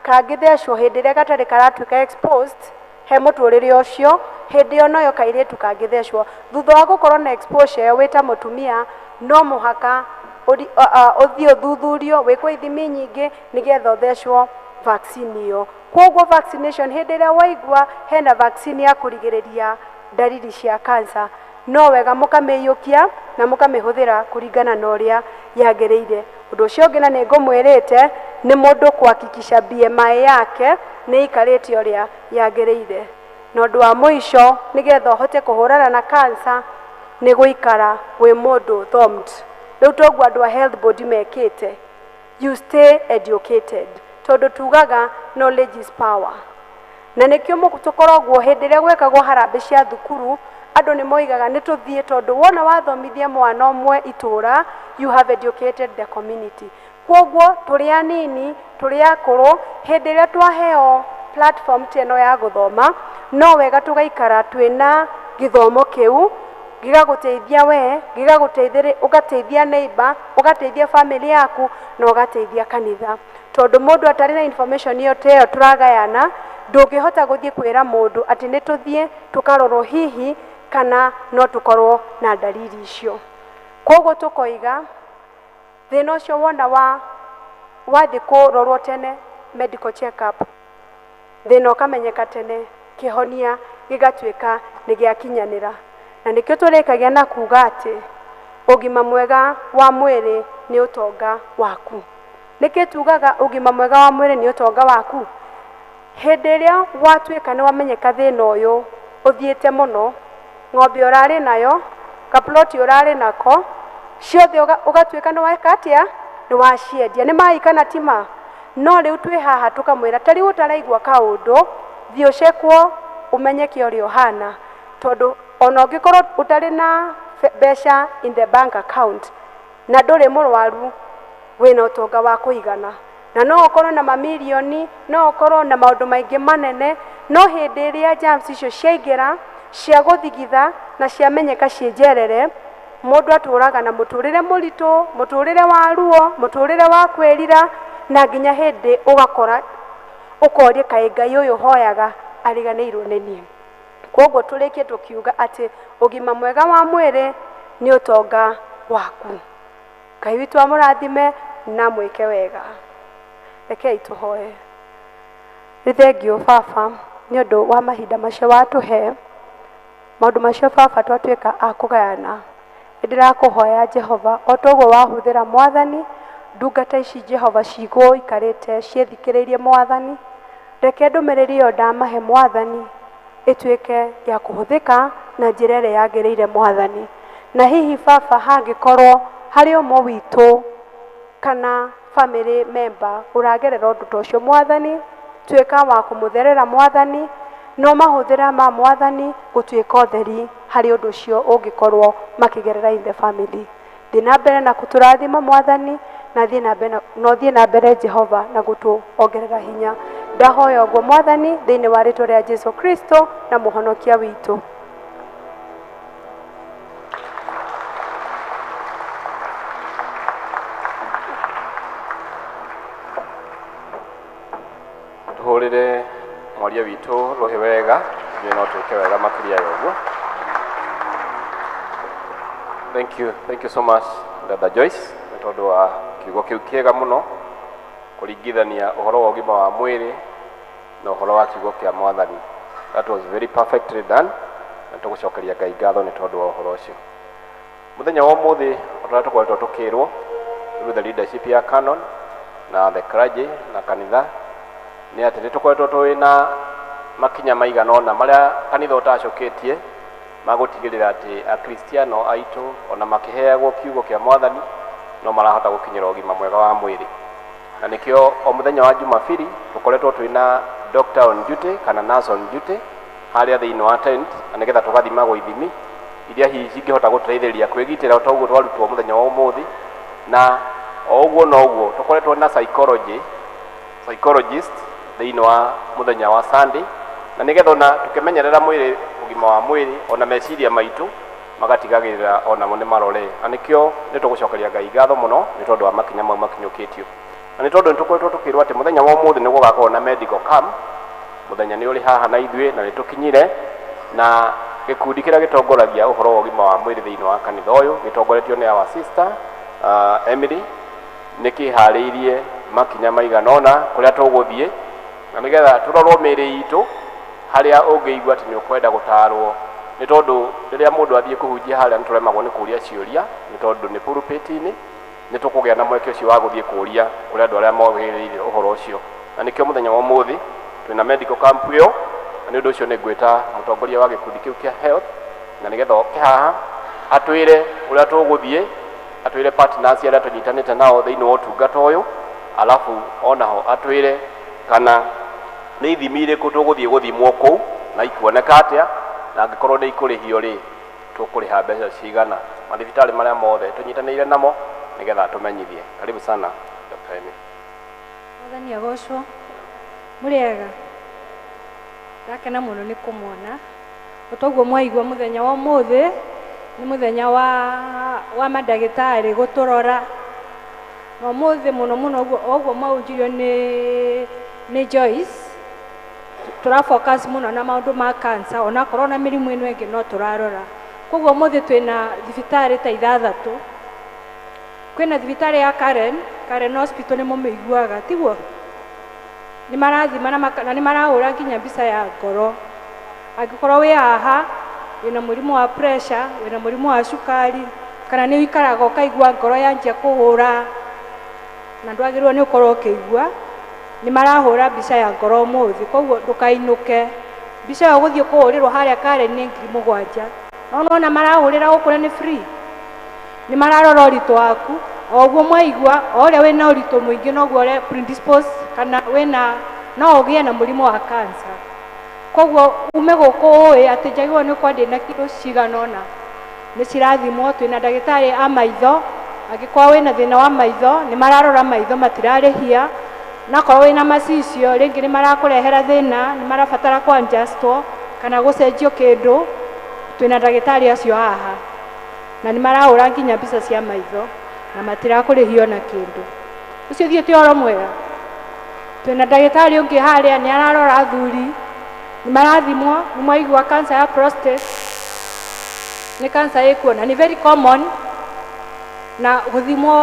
kangĩthecwo hĩndĩ ĩrĩa gatarĩ karatuĩka exposed he mũtũrĩre ũcio, hĩndĩ ĩyo noyo kairĩtu kangĩthecwo. Thutha wa gũkorwo na exposure ĩyo wĩ ta mũtumia, no mũhaka ũthiĩ ũthuthurio, wĩkwo ithimi nyingĩ nĩgetha ũthecwo vaccine ĩyo. Koguo vaccination, hĩndĩ ĩrĩa waigua hena vaccine ya kũrigĩrĩria ndariri cia cancer, no wega mũkamĩiyũkia na mũkamĩhũthĩra kũringana na ũrĩa yagĩrĩire. Ũndũ ũcio ũngĩ na nĩ ngũmwĩrĩte nĩ mũndũ kuhakikisha BMI yake nĩ ĩikarĩte ũrĩa yagĩrĩire. Na ũndũ wa mũico nĩgetha ũhote kũhũrana na cancer nĩ gũikara wĩ mũndũ thomed. Rĩu toguo andũ a health board mekĩte, you stay educated, tondũ tugaga knowledge is power. Na nĩkĩo tũkoragwo hĩndĩ ĩrĩa gwekagwo harambee cia thukuru, andũ nĩ moigaga nĩ tũthiĩ, tondũ wona wathomithia mwana ũmwe itũra, you have educated the community. Koguo tũrĩ anini tũrĩ akũrũ, hĩndĩ ĩrĩa twaheo platform ta ĩno ya gũthoma, no wega tũgaikara twĩna gĩthomo kĩu gĩgagũteithia we, gĩgagũteithĩrĩ, ũgateithia neighbor, ũgateithia family yaku na ũgateithia kanitha. Tondũ mũndũ atarĩ na information ĩyo ta ĩyo tũragayana, ndũngĩhota gũthiĩ kwĩra mũndũ atĩ nĩ tũthiĩ tũkarorwo hihi kana no tũkorwo na ndariri icio. Koguo tũkoiga thĩna ũcio wona wa wathiĩ kũrorwo tene medical check up, thĩna ũkamenyeka tene, kĩhonia gĩgatuĩka nĩ gĩakinyanĩra. Na nĩkĩo tũrĩkagia na kuga atĩ ũgima mwega wa mwĩrĩ nĩ ũtonga waku. Nĩkĩ tugaga ũgima mwega wa mwĩrĩ nĩ ũtonga waku? Hĩndĩ ĩrĩa watuĩka nĩ wamenyeka thĩna ũyũ ũthiĩte mũno, ng'ombe ũrarĩ nayo, kaploti ũrarĩ nako, ciothe ũgatuĩka nĩ weka atĩa, nĩ waciendia, nĩ mai kana ti ma? No rĩu twĩ haha tũkamwĩra ta rĩu ũtaraigua kaũndũ, thiĩ ũcekwo ũmenyeke ũrĩa ũhana, tondũ ona ũngĩkorwo ũtarĩ na mbeca in the bank account na ndũrĩ mũrwaru, wĩna ũtonga wa kũigana, na no ũkorwo na mamirioni, no ũkorwo na maũndũ maingĩ manene, no hĩndĩ ĩrĩa germs icio ciaingĩra cia gũthigitha na ciamenyeka ciĩ njerere, mũndũ atũraga na mũtũrĩre mũritũ, mũtũrĩre wa ruo, mũtũrĩre wa kwĩrira, na nginya hĩndĩ ũgakora ũkoria kaĩ Ngai ũyũ hoyaga ariganĩirwo nĩ niĩ. Koguo tũrĩkie tũkiuga atĩ ũgima mwega wa mwĩrĩ nĩ ũtonga waku. Ngai witũ amũrathime na mwĩke wega. Rekei tũhoe. Nĩ thengiũ baba nĩ ũndũ wa mahinda macio watũhe, maũndũ macio baba twatuĩka a kũgayana. Nĩ ndĩrakũhoya Jehova, o toguo wahũthĩra Mwathani, ndungata ici Jehova cigũikarĩte ciĩthikĩrĩirie Mwathani, reke ndũmĩrĩri ĩyo ndamahe Mwathani ĩtuĩke ya kũhũthĩka na njĩra ĩrĩa yagĩrĩire Mwathani. Na hihi baba hangĩkorwo harĩ ũmwe witũ kana family member ũragerera ũndũ ta ũcio Mwathani, tuĩka wa kũmũtherera Mwathani, no mahũthĩra ma Mwathani gũtuĩka ũtheri harĩ ũndũ ũcio ũngĩkorwo makĩgerera in the family. Thiĩ na mbere na kũtũrathima Mwathani, na thiĩ na mbere na ũthiĩ na mbere Jehova na gũtũongerera hinya. Ndahoya ũguo Mwathani thĩinĩ wa rĩtwa rĩa Jesu Kristo na mũhonokia witũ.
Tuhũrĩre mwaria witũ rũhĩ wega, ithuĩ no twĩke wega makĩria ya ũguo. Thank you, thank you so much Dada Joyce nĩ tondũ wa kiugo kĩu kĩega mũno kũringithania ũhoro wa ũgima wa mwĩrĩ na ũhoro wa kiugo kĩa Mwathani. That was very perfectly done, na tũgũcokeria Ngai ngatho nĩ tondũ wa ũhoro ũcio. Mũthenya wa ũmũthĩ o ta ũrĩa tũkoretwo tũkĩrwo through the leadership ya Canon na the clergy na kanitha, nĩ atĩ nĩ tũkoretwo twĩ na makinya maigana ũna marĩa kanitha ũtacũkĩtie ma gũtigĩrĩra atĩ akristiano aitũ ona makĩheagwo kiugo kĩa Mwathani no marahota gũkinyĩra ũgima mwega wa mwĩrĩ. Na nĩkĩo o mũthenya wa Jumapili tũkoretwo twĩ na doctor on duty kana nurse on duty harĩa thĩinĩ wa tent, na nĩgetha tũgathimagwo ithimi iria hihi cingĩhota gũteithĩrĩria kwĩgitĩra o ta ũguo twarutwo mũthenya wa ũmũthĩ. Na o ũguo noguo tũkoretwo na psychologist thĩinĩ wa mũthenya wa Sunday, na nĩgetha ona tũkĩmenyerera mwĩrĩ, ũgima wa mwĩrĩ, ona meciria maitũ magatigagĩrĩra onamo nĩ marore. Na nĩkĩo nĩ tũgũcokeria Ngai ngatho mũno nĩ tondũ wa makinya mau makinyũkĩtio, na nĩ tondũ nĩ tũkoretwo tũkĩrwo atĩ mũthenya wa ũmũthĩ nĩ gũgakorwo na medical camp. Mũthenya nĩ ũrĩ haha na ithuĩ na nĩ tũkinyire na gĩkundi kĩrĩa gĩtongoragia ũhoro wa ũgima wa mwĩrĩ thĩinĩ wa kanitha ũyũ, gĩtongoretio nĩ our sister Emily, nĩ kĩharĩirie makinya maigana ũna kũrĩa tũgũthiĩ na nĩgetha tũrorwo mĩĩrĩ itũ harĩa ũngĩigua atĩ nĩ ũkwenda gũtarwo, nĩ tondũ rĩrĩa mũndũ athiĩ kũhunjia harĩa nĩ tũremagwo nĩ kũria ciũria, nĩ tondũ nĩ pulpit-inĩ. Nĩ tũkũgĩa na mweke ũcio wa gũthiĩ kũria kũrĩ andũ arĩa mogĩrĩire ũhoro ũcio, na nĩkĩo mũthenya wa ũmũthĩ twĩna medical camp ĩyo. Na nĩ ũndũ ũcio nĩ ngwĩta mũtongoria wa gĩkundi kĩu kĩa health na nĩgetha oke haha atwĩre ũrĩa tũgũthiĩ, atwĩre partners arĩa tũnyitanĩte nao thĩinĩ wa ũtungata ũyũ, alafu onaho atwĩre kana nĩ ithimi irĩkũ tũgũthiĩ gũthimwo kũu na ikuoneka atĩa, na angĩkorwo nĩ ikũrĩhio rĩ, tũkũrĩha mbeca cigana, mathibitarĩ marĩa mothe tũnyitanĩire namo, nĩgetha atũmenyithie. Karibu sana Dr. Emily.
Mwathani agocwo. Mũrĩega, ndakena mũno nĩ kũmuona. O toguo mwaigua, mũthenya wa ũmũthĩ nĩ mũthenya wa mandagĩtarĩ gũtũrora, na ũmũthĩ mũno mũno ũguo o ũguo mwaunjirio nĩ Joyce, tũra focus mũno na maũndũ ma cancer, onakorwo na mĩrimũ ĩno ĩngĩ no tũrarora. Koguo ũmũthĩ twĩna thibitarĩ ta ithathatũ. Kwĩna thibitarĩ ya Karen, Karen Hospital, nĩ mũmĩiguaga tiguo? Nĩ marathima na nĩ marahũra nginya mbica ya ngoro. Angĩkorwo wĩ haha wĩna mũrimũ wa pressure, wĩna mũrimũ wa cukari, kana nĩ ũikaraga ũkaigua ngoro yanjia kũhũra na ndwagĩrĩirwo nĩ ũkorwo ũkĩigua, Nĩ marahũra mbica ya ngoro ũmũthĩ, koguo ndũkainũke. Mbica ĩyo gũthiĩ kũhũrĩrwo harĩa Karen nĩ 7,000. No nĩwona marahũrĩra gũkũ na nĩ free. Nĩ mararora ũritũ waku, o ũguo mwaigua, o ũrĩa wĩna ũritũ mũingĩ noguo ũrĩa predispose kana wĩna no ũgĩe na mũrimũ wa cancer. Koguo ume gũkũ ũĩ atĩ njagĩrĩirwo nĩ gũkorwo ndĩna kiro cigana ũna. Nĩ cirathimwo, twĩna ndagĩtarĩ a maitho, angĩkorwo wĩna thĩna wa maitho, nĩ mararora maitho matirarĩhia. Nakorwo wĩna macicio, rĩngĩ nĩ marakũrehera thĩna, nĩ marabatara kũ adjustwo kana gũcenjio kĩndũ, twĩna ndagĩtarĩ acio haha. Na nĩ marahũra nginya mbica cia maitho na matirakũrĩhia ona kĩndũ. Ũcio thiĩ ti ũhoro mwega. Twĩna ndagĩtarĩ ũngĩ harĩa nĩ ararora athuri, nĩ marathimwo, nĩ mwaigua cancer ya prostate, nĩ cancer ĩkuo na nĩ very common, na gũthimwo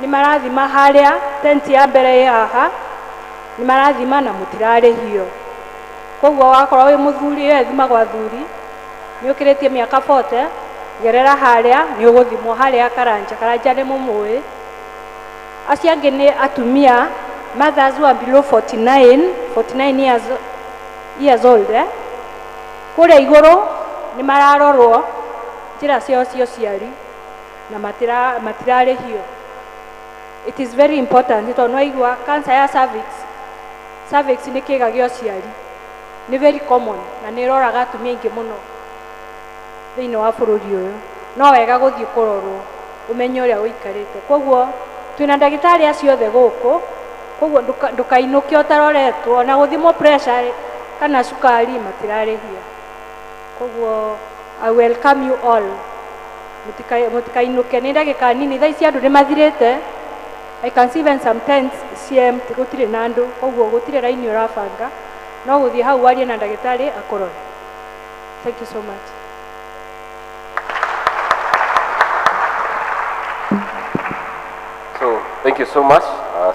nĩ marathima harĩa tent ya mbere ĩ haha, nĩ marathima na mũtirarĩhio. Koguo wakorwo wĩ mũthuri, ĩyo ĩthimagwo athuri, nĩ ũkĩrĩtie mĩaka 40, gerera harĩa nĩ ũgũthimwo harĩa Karanja. Karanja nĩ mũmũĩ. Acio angĩ nĩ atumia, mothers who are below 49 years old. Kũrĩa igũrũ nĩ mararorwo njĩra ciao cia ũciari na matirarĩhio. It is very important tondũ nĩwaigua cancer ya cervix. Cervix nĩ kĩĩga gĩa ũciari, nĩ very common na nĩ ĩroraga atumia aingĩ mũno thĩinĩ wa bũrũri ũyũ. No wega gũthiĩ kũrorwo ũmenye ũrĩa ũikarĩte. Koguo twĩna ndagĩtarĩ acio othe gũkũ, koguo ndũkainũke ũtaroretwo, ona gũthimwo pressure kana cukari matirarĩhia. Koguo I welcome you all. Mũtikainũke, nĩ ndagĩka nini, thaa ici andũ nĩ mathirĩte. I can see even some tents ci empty, gũtirĩ na andũ, koguo gũtirĩ raini ũrabanga, no gũthiĩ hau warie na ndagĩtarĩ akũrore. Thank you so much.
So thank you so much,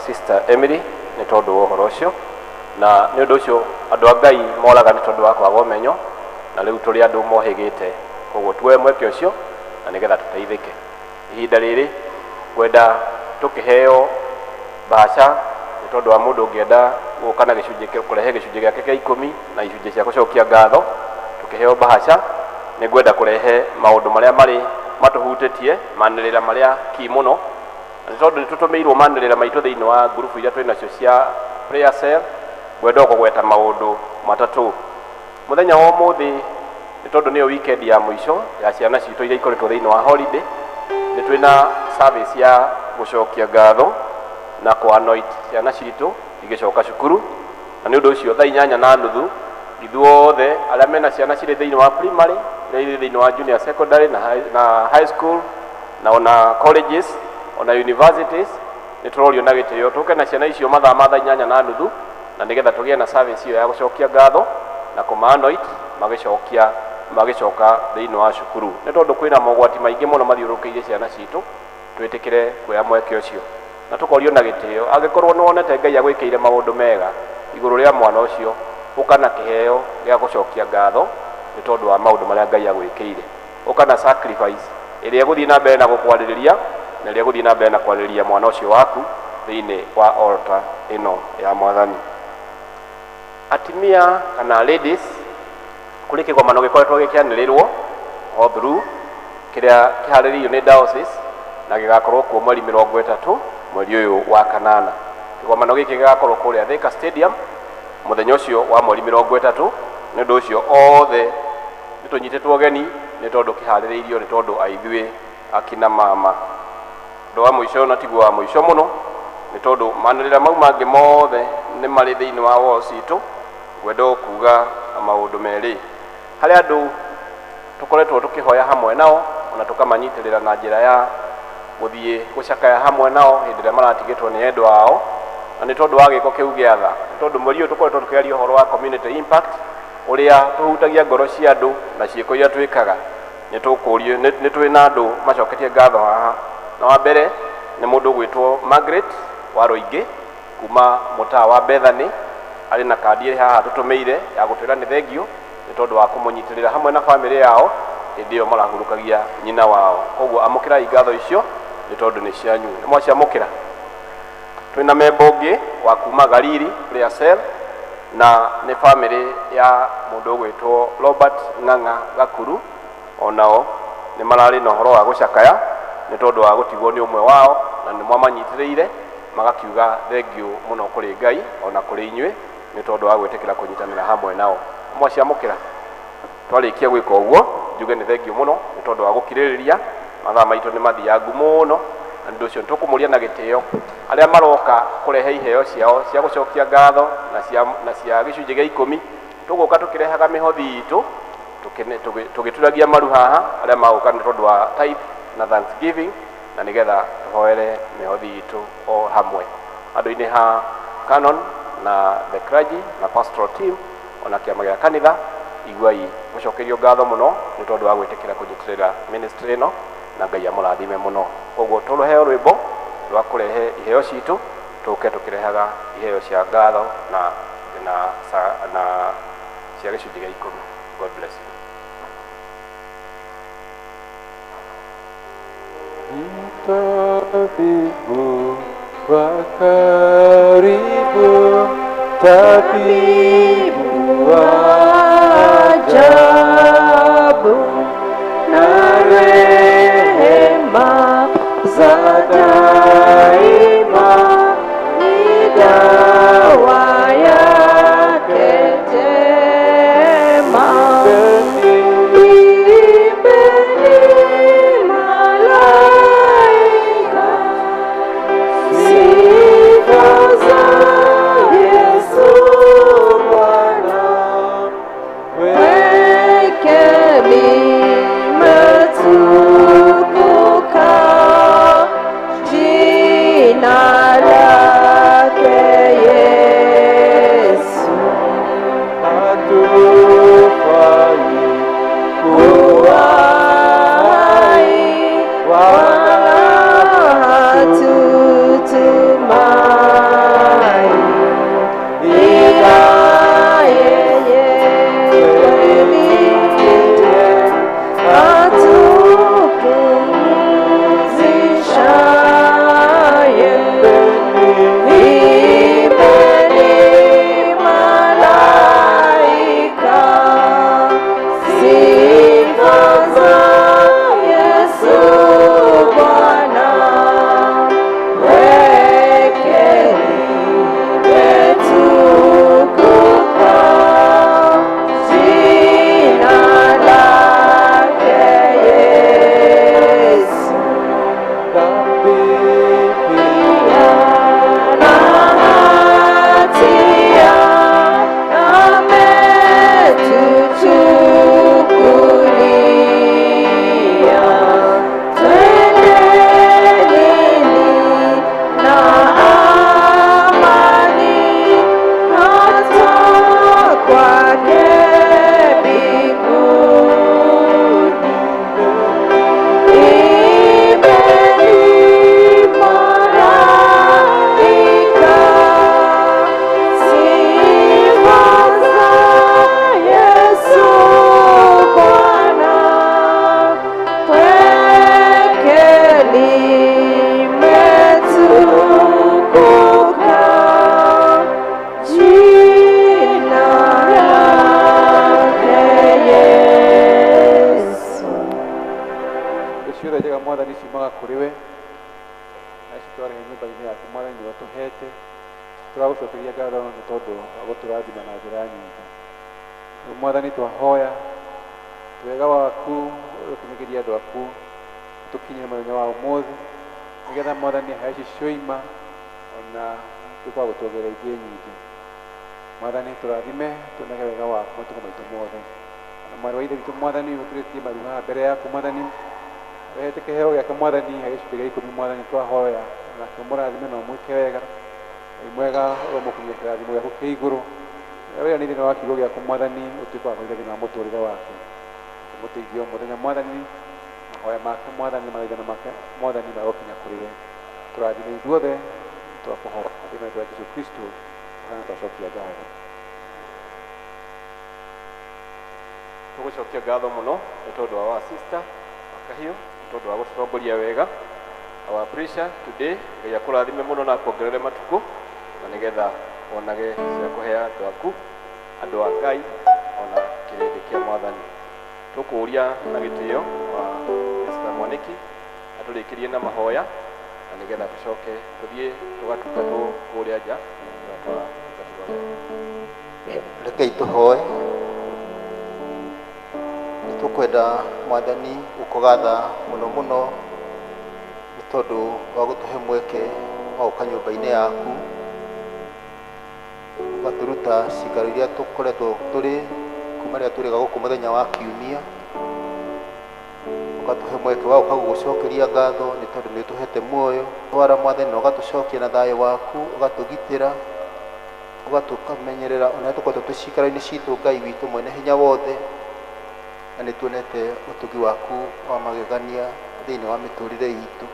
Sister Emily, nĩ tondũ wa ũhoro ũcio. Na nĩ ũndũ ũcio andũ a Ngai moraga nĩ tondũ wa kwaga ũmenyo, na rĩu tũrĩ andũ mohĩgĩte, koguo tuoe mweke ũcio na nĩgetha tũteithĩke. Ihinda rĩrĩ ngwenda tũkĩheo mbaca nĩ tondũ wa mũndũ ũngĩenda gũka na gĩcunjĩ kũrehe gĩcunjĩ gĩake kĩa 10 na icunjĩ cia gũcokia ngatho, tũkĩheo mbaca nĩ ngwenda kũrehe maũndũ marĩa marĩ matũhutĩtie, manĩrĩra marĩa ki mũno. Na nĩ tondũ nĩ tũtũmĩirwo manĩrĩra maitũ thĩinĩ wa ngurubu iria twĩ nacio cia prayer cell, ngwenda kũgweta maũndũ matatũ. Mũthenya wa ũmũthĩ nĩ tondũ nĩyo weekend ya mũico ya ciana citũ iria ikoretwo thĩinĩ wa holiday, nĩ twĩna service ya gũcokia ngatho na kũ-anoint ciana citũ igĩcoka cukuru. Na nĩ ũndũ ũcio thaa 8:30 ithuothe arĩa mena ciana cirĩ thĩinĩ wa primary, iria irĩ thĩinĩ wa junior secondary na high school na ona colleges ona universities, nĩ tũrorio na gĩtĩo tũke na ciana icio mathaa ma thaa 8:30 na nĩgetha tũgĩe na service ĩyo ya gũcokia ngatho na kũma-anoint magĩcoka thĩinĩ wa cukuru. Nĩ tondũ kwĩna mogwati maingĩ mũno mathiũrũrũkĩirie ciana citũ, twĩtĩkĩre kuoya mweke ũcio na tũkorio na gĩtĩo. Angĩkorwo nĩ wonete Ngai agwĩkĩire maũndũ mega igũrũ rĩa mwana ũcio, ũka na kĩheo gĩa gũcokia ngatho nĩ tondũ wa maũndũ marĩa Ngai agwĩkĩire. Ũka na sacrifice ĩrĩa ĩgũthiĩ na mbere na gũkwarĩrĩria na ĩrĩa ĩgũthiĩ na mbere na kwarĩrĩria mwana ũcio waku thĩinĩ wa altar ĩno ya Mwathani. Atumia kana ladies, kũrĩ kĩgomano gĩkoretwo gĩkĩanĩrĩrwo all through kĩrĩa kĩharĩrĩirio nĩ diocese na gĩgakorwo kuo mweri 30 mweri ũyũ wa kanana. Kĩgomano gĩkĩ gĩgakorwo kũrĩa Thika Stadium mũthenya ũcio wa mweri 30. Nĩ ũndũ ũcio othe nĩ tũnyitĩtwo ũgeni nĩ tondũ kĩharĩrĩirio nĩ tondũ aithuĩ akina mama. Ũndũ wa mũico na tiguo wa mũico mũno nĩ tondũ manĩrĩra mau mangĩ mothe nĩ marĩ thĩinĩ wa wall citũ, ngwenda kuga maũndũ merĩ. Harĩ andũ tũkoretwo tũkĩhoya hamwe nao ona tũkamanyitĩrĩra na njĩra ya gũthiĩ gũcakaya hamwe nao hĩndĩ ĩrĩa maratigĩtwo nĩ endwa ao, na nĩ tondũ wa gĩko kĩu gĩa tha. Nĩ tondũ mweri ũyũ tũkoretwo tũkĩaria ũhoro wa community impact, ũrĩa tũhutagia ngoro cia andũ na ciĩko iria twĩkaga. Nĩ tũkũrio nĩ twĩ na andũ macoketie ngatho haha, na wa mbere nĩ mũndũ ũgwĩtwo Margaret wa Rũingĩ kuma mũtaa wa Bethany, arĩ na kandi ĩrĩ haha tũtũmĩire ya gũtwĩra nĩ thengio nĩ tondũ wa kũmũnyitĩrĩra hamwe na bamĩrĩ yao hĩndĩ ĩyo marahurũkagia nyina wao. Koguo amũkĩrai ngatho icio nĩ tondũ nĩ cianyu. Nĩ mwaciamũkĩra? Twina memba ũngĩ wa kuma Galili kũrĩa cell, na nĩ family ya mũndũ ũgwĩtwo Robert Ng'ang'a Gakuru. Onao nĩ mararĩ na ũhoro wa gũcakaya nĩ tondũ wa gũtigwo nĩ ũmwe wao, na nĩ mwamanyitĩrĩire magakiuga thengiũ mũno kũrĩ Ngai ona kũrĩ inyuĩ nĩ tondũ wa gwĩtĩkĩra kũnyitanĩra hamwe nao. Mwaciamũkĩra twarĩkia gwĩka ũguo, njuge nĩ thengiũ mũno nĩ tondũ wa gũkirĩrĩria. Mathaa maitũ nĩ mathiangu mũno, na nĩ ũndũ ũcio nĩtũkũmũria na gĩtĩo arĩa maroka kũrehe iheo ciao cia gũcokia ngatho na cia gĩcunjĩ gĩa 10. Tũgũka tũkĩrehaga mĩhothi itũ tũgĩturagia maru haha arĩa magũka nĩ tondũ wa tithe na thanksgiving, na nĩgetha tũhoere mĩhothi itũ o hamwe andũ-inĩ ha Canon na the clergy na pastoral team ona kĩama gĩa kanitha. Iguai mũcokerio ngatho mũno nĩ tondũ wa gwĩtĩkĩra kũnyitĩrĩra ministry ĩno, na Ngai amũrathime mũno. Koguo tũrũheo rwĩmbo rwa kũrehe iheo citũ, tũke tũkĩrehaga iheo cia ngatho na cia gĩcunjĩ gĩa 10. God bless you.
Tabibu wa karibu, tabibu wa
ajabu, na rehema za daima ni dawa yake njema. Imbeni malaika sifa za Yesu Bwana, weke limetukuka jina lake Yesu.
Hatufai
kuwa hai wala hatutumai, ila yeye kweli atupumzishaye. Imbeni malaika sifa za Yesu Bwana, weke limetukuka jina lake Yesu.
Dhambi
Pia na hatia ametuchukulia, twendeni na amani hata kwake mbinguni. Imbeni malaika sifa za Yesu Bwana, pweke limetukuka jina lake Yesu.
Ciothe njega Mwathani ciumaga kũrĩ we, na citwarehe nyũmba-inĩ yaku Mwathani nĩwe ũtũhete. Tũragũcokeria ngatho nĩ tondũ wa gũtũrathima na njĩra nyingĩ. Rĩu Mwathani twahoya wega waku ũkinyagĩria andũ aku tũkinyĩre mũthenya wa ũmũthĩ, nĩgetha Mwathani haya ici cioima ona tuĩke wa gũtuongerera ingĩ nyingĩ. Mwathani tũrathime tuonage wega waku matukũ maitũ mothe. Na mwarĩ wa ithe witũ Mwathani ũturĩtie maru haha mbere yaku Mwathani, wehete kĩheo gĩake Mwathani harĩ gĩcunjĩ gĩa 10 Mwathani twahoya nake ũmũrathime na ũmwĩke wega. Ngai mwega ũromũkinyia kĩrathimo gĩaku kĩa igũrũ. Wĩra nĩ thĩinĩ wa kiugo gĩaku Mwathani ũtuĩke wa kũhinga thĩinĩ wa mũtũrĩre wake. Ũmũteithie o mũthenya Mwathani, mahoya make Mwathani, mathaithana make Mwathani marokinya kũrĩ we. Tũrathime ithuothe twakũhoya thĩinĩ wa Jesũ Kristo, na twacokia ngatho.
Tũgũcokia ngatho mũno nĩ tondũ wa our sister Wakahiũ, nĩ tondũ wa gũtũtongoria wega. Our preacher today, Ngai akũrathime mũno na akuongerere matukũ na nĩgetha wonage cia kũhe andũ aku, andũ a Ngai ona kĩrĩndĩ kĩa Mwathani. Tũkũũria na gĩtĩo wa Mr. Mwaniki atũrĩkĩrie na mahoya na nĩgetha tũcoke tũthiĩ tũgatungatwo kũrĩa nja kũrĩa twatungatirwo wega.
Rekei tũhoe. Nĩ tũkwenda Mwathani gũkũgatha mũno mũno nĩ tondũ wa gũtũhe mweke wa gũka nyũmba-inĩ yaku, ũgatũruta cikaro iria tũkoretwo tũrĩ kuma rĩrĩa tũrĩga gũkũ mũthenya wa kiumia, ũgatũhe mweke wa gũka gũgũcokeria ngatho nĩ tondũ nĩ ũtũhete muoyo. Twara Mwathani na ũgatũcokia na thayũ waku, ũgatũgitĩra, ũgatũmenyerera ona tũkoretwo twĩ cikaro-inĩ citũ. Ngai witũ mwene hinya wothe, na nĩ tuonete ũtugi waku wa magegania thĩinĩ wa mĩtũrĩre itũ.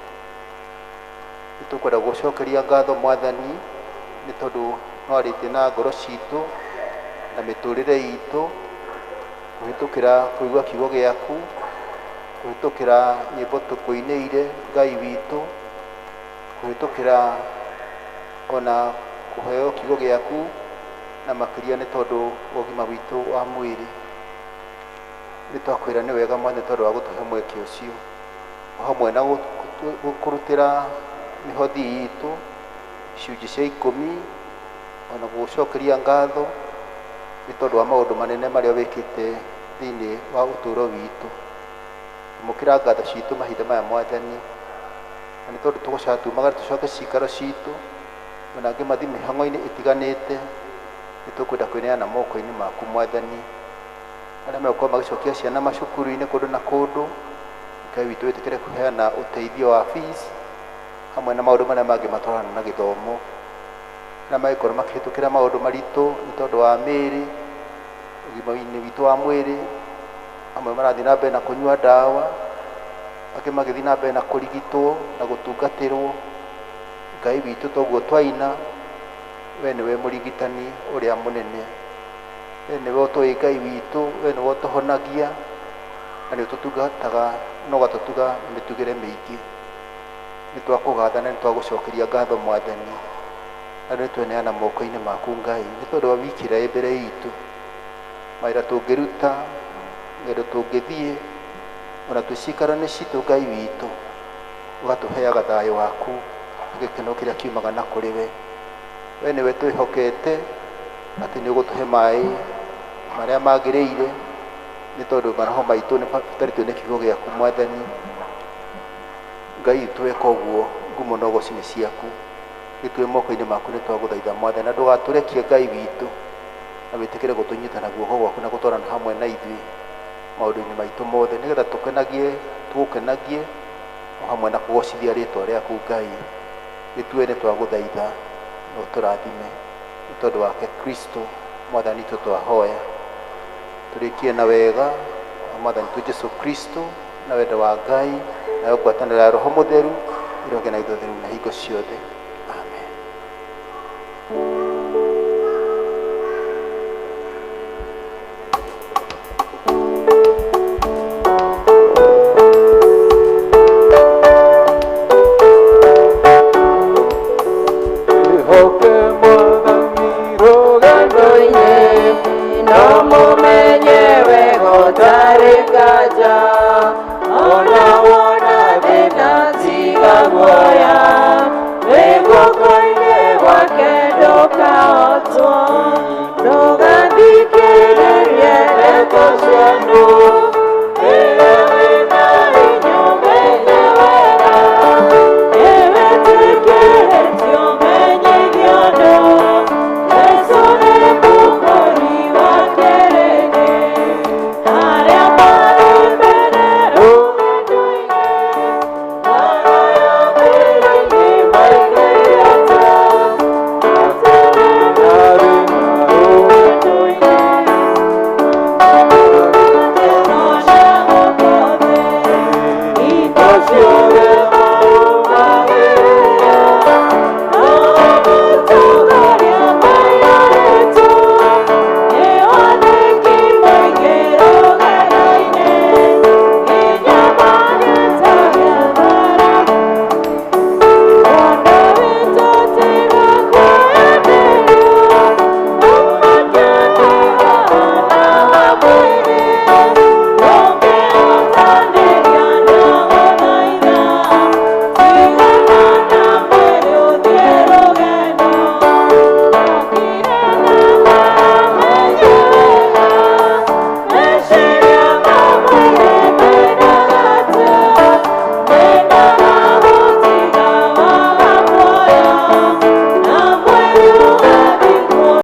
Nĩ tũkwenda gũgũcokeria ngatho Mwathani nĩ tondũ nĩwarĩtie na ngoro citũ na mĩtũrĩre itũ kũhĩtũkĩra kũigua kiugo gĩaku, kũhĩtũkĩra nyĩmbo tũkũinĩire Ngai witũ, kũhĩtũkĩra ona kũheo kiugo gĩaku, na makĩria nĩ tondũ wa ũgima witũ wa mwĩrĩ. Nĩ twakwĩra nĩ wega Mwathani tondũ wa gũtũhe mweke ũcio, o hamwe na gũkũrutĩra mĩhothi itũ icunjĩ cia 10, ona gũgũcokeria ngatho nĩ tondũ wa maũndũ manene marĩa wĩkĩte thĩinĩ wa ũtũũro witũ. Amũkĩra ngatho citũ mahinda maya Mwathani, na nĩ tondũ tũgũcoka tumagare tũcoke cikaro citũ, ona angĩ mathiĩ mĩhang'o-inĩ ĩtiganĩte, nĩ tũkwenda kwĩneana moko-inĩ maku Mwathani. Arĩa megũkorwo magĩcokia ciana macukuru-inĩ kũndũ na kũndũ, Ngai witũ wĩtĩkĩre kũheana ũteithio wa fees hamwe na maũndũ marĩa mangĩ matwarana na gĩthomo. Arĩa mangĩkorwo makĩhĩtũkĩra maũndũ maritũ nĩ tondũ wa mĩĩrĩ, ũgima-inĩ witũ wa mwĩrĩ, amwe marathiĩ na mbere na kũnyua ndawa, angĩ magĩthiĩ na mbere na kũrigitwo na gũtungatĩrwo. Ngai witũ toguo twaina, we nĩwe mũrigitani ũrĩa mũnene, we nĩwe ũtũĩ Ngai witũ, we nĩwe ũtũhonagia na nĩ ũtũtungataga na ũgatũtuga na mĩtugĩre mĩingĩ. Nĩ twakũgatha na nĩ twagũcokeria ngatho Mwathani, na nĩ tweneana moko-inĩ maku Ngai nĩ tondũ wa wiki ĩrĩa ĩ mbere itũ, mawĩra tũngĩruta, ng'endo tũngĩthiĩ, ona twĩ cikaro-inĩ citũ Ngai witũ, ũgatũheaga thayũ waku na gĩkeno kĩrĩa kiumaga na kũrĩ we. We nĩwe twĩhokete atĩ nĩ ũgũtũhe maĩ marĩa magĩrĩire nĩ tondũ maroho maitũ nĩ mabatarĩtio nĩ kiugo gĩaku Mwathani. Ngai witũ weka ũguo, ngumo na ũgoci nĩ ciaku. Gĩtue moko-inĩ maku nĩ twagũthaitha Mwathani, na ndũgatũrekie Ngai witũ, na wĩtĩkĩre gũtũnyita na guoko gwaku na gũtwarana hamwe na ithuĩ maũndũ-inĩ maitũ mothe, nĩgetha tũgũkenagie o hamwe na kũgocithia rĩtwa rĩaku Ngai. Gĩtue nĩ twagũthaitha na ũtũrathime nĩ tondũ wake Kristo Mwathani witũ twahoya. Tũrĩkie na wega wa Mwathani witũ Jesu Kristo na wendo wa Ngai nayo ngwatanĩro ya Roho Mũtheru ĩroge na ithuothe rĩu na hingo ciothe.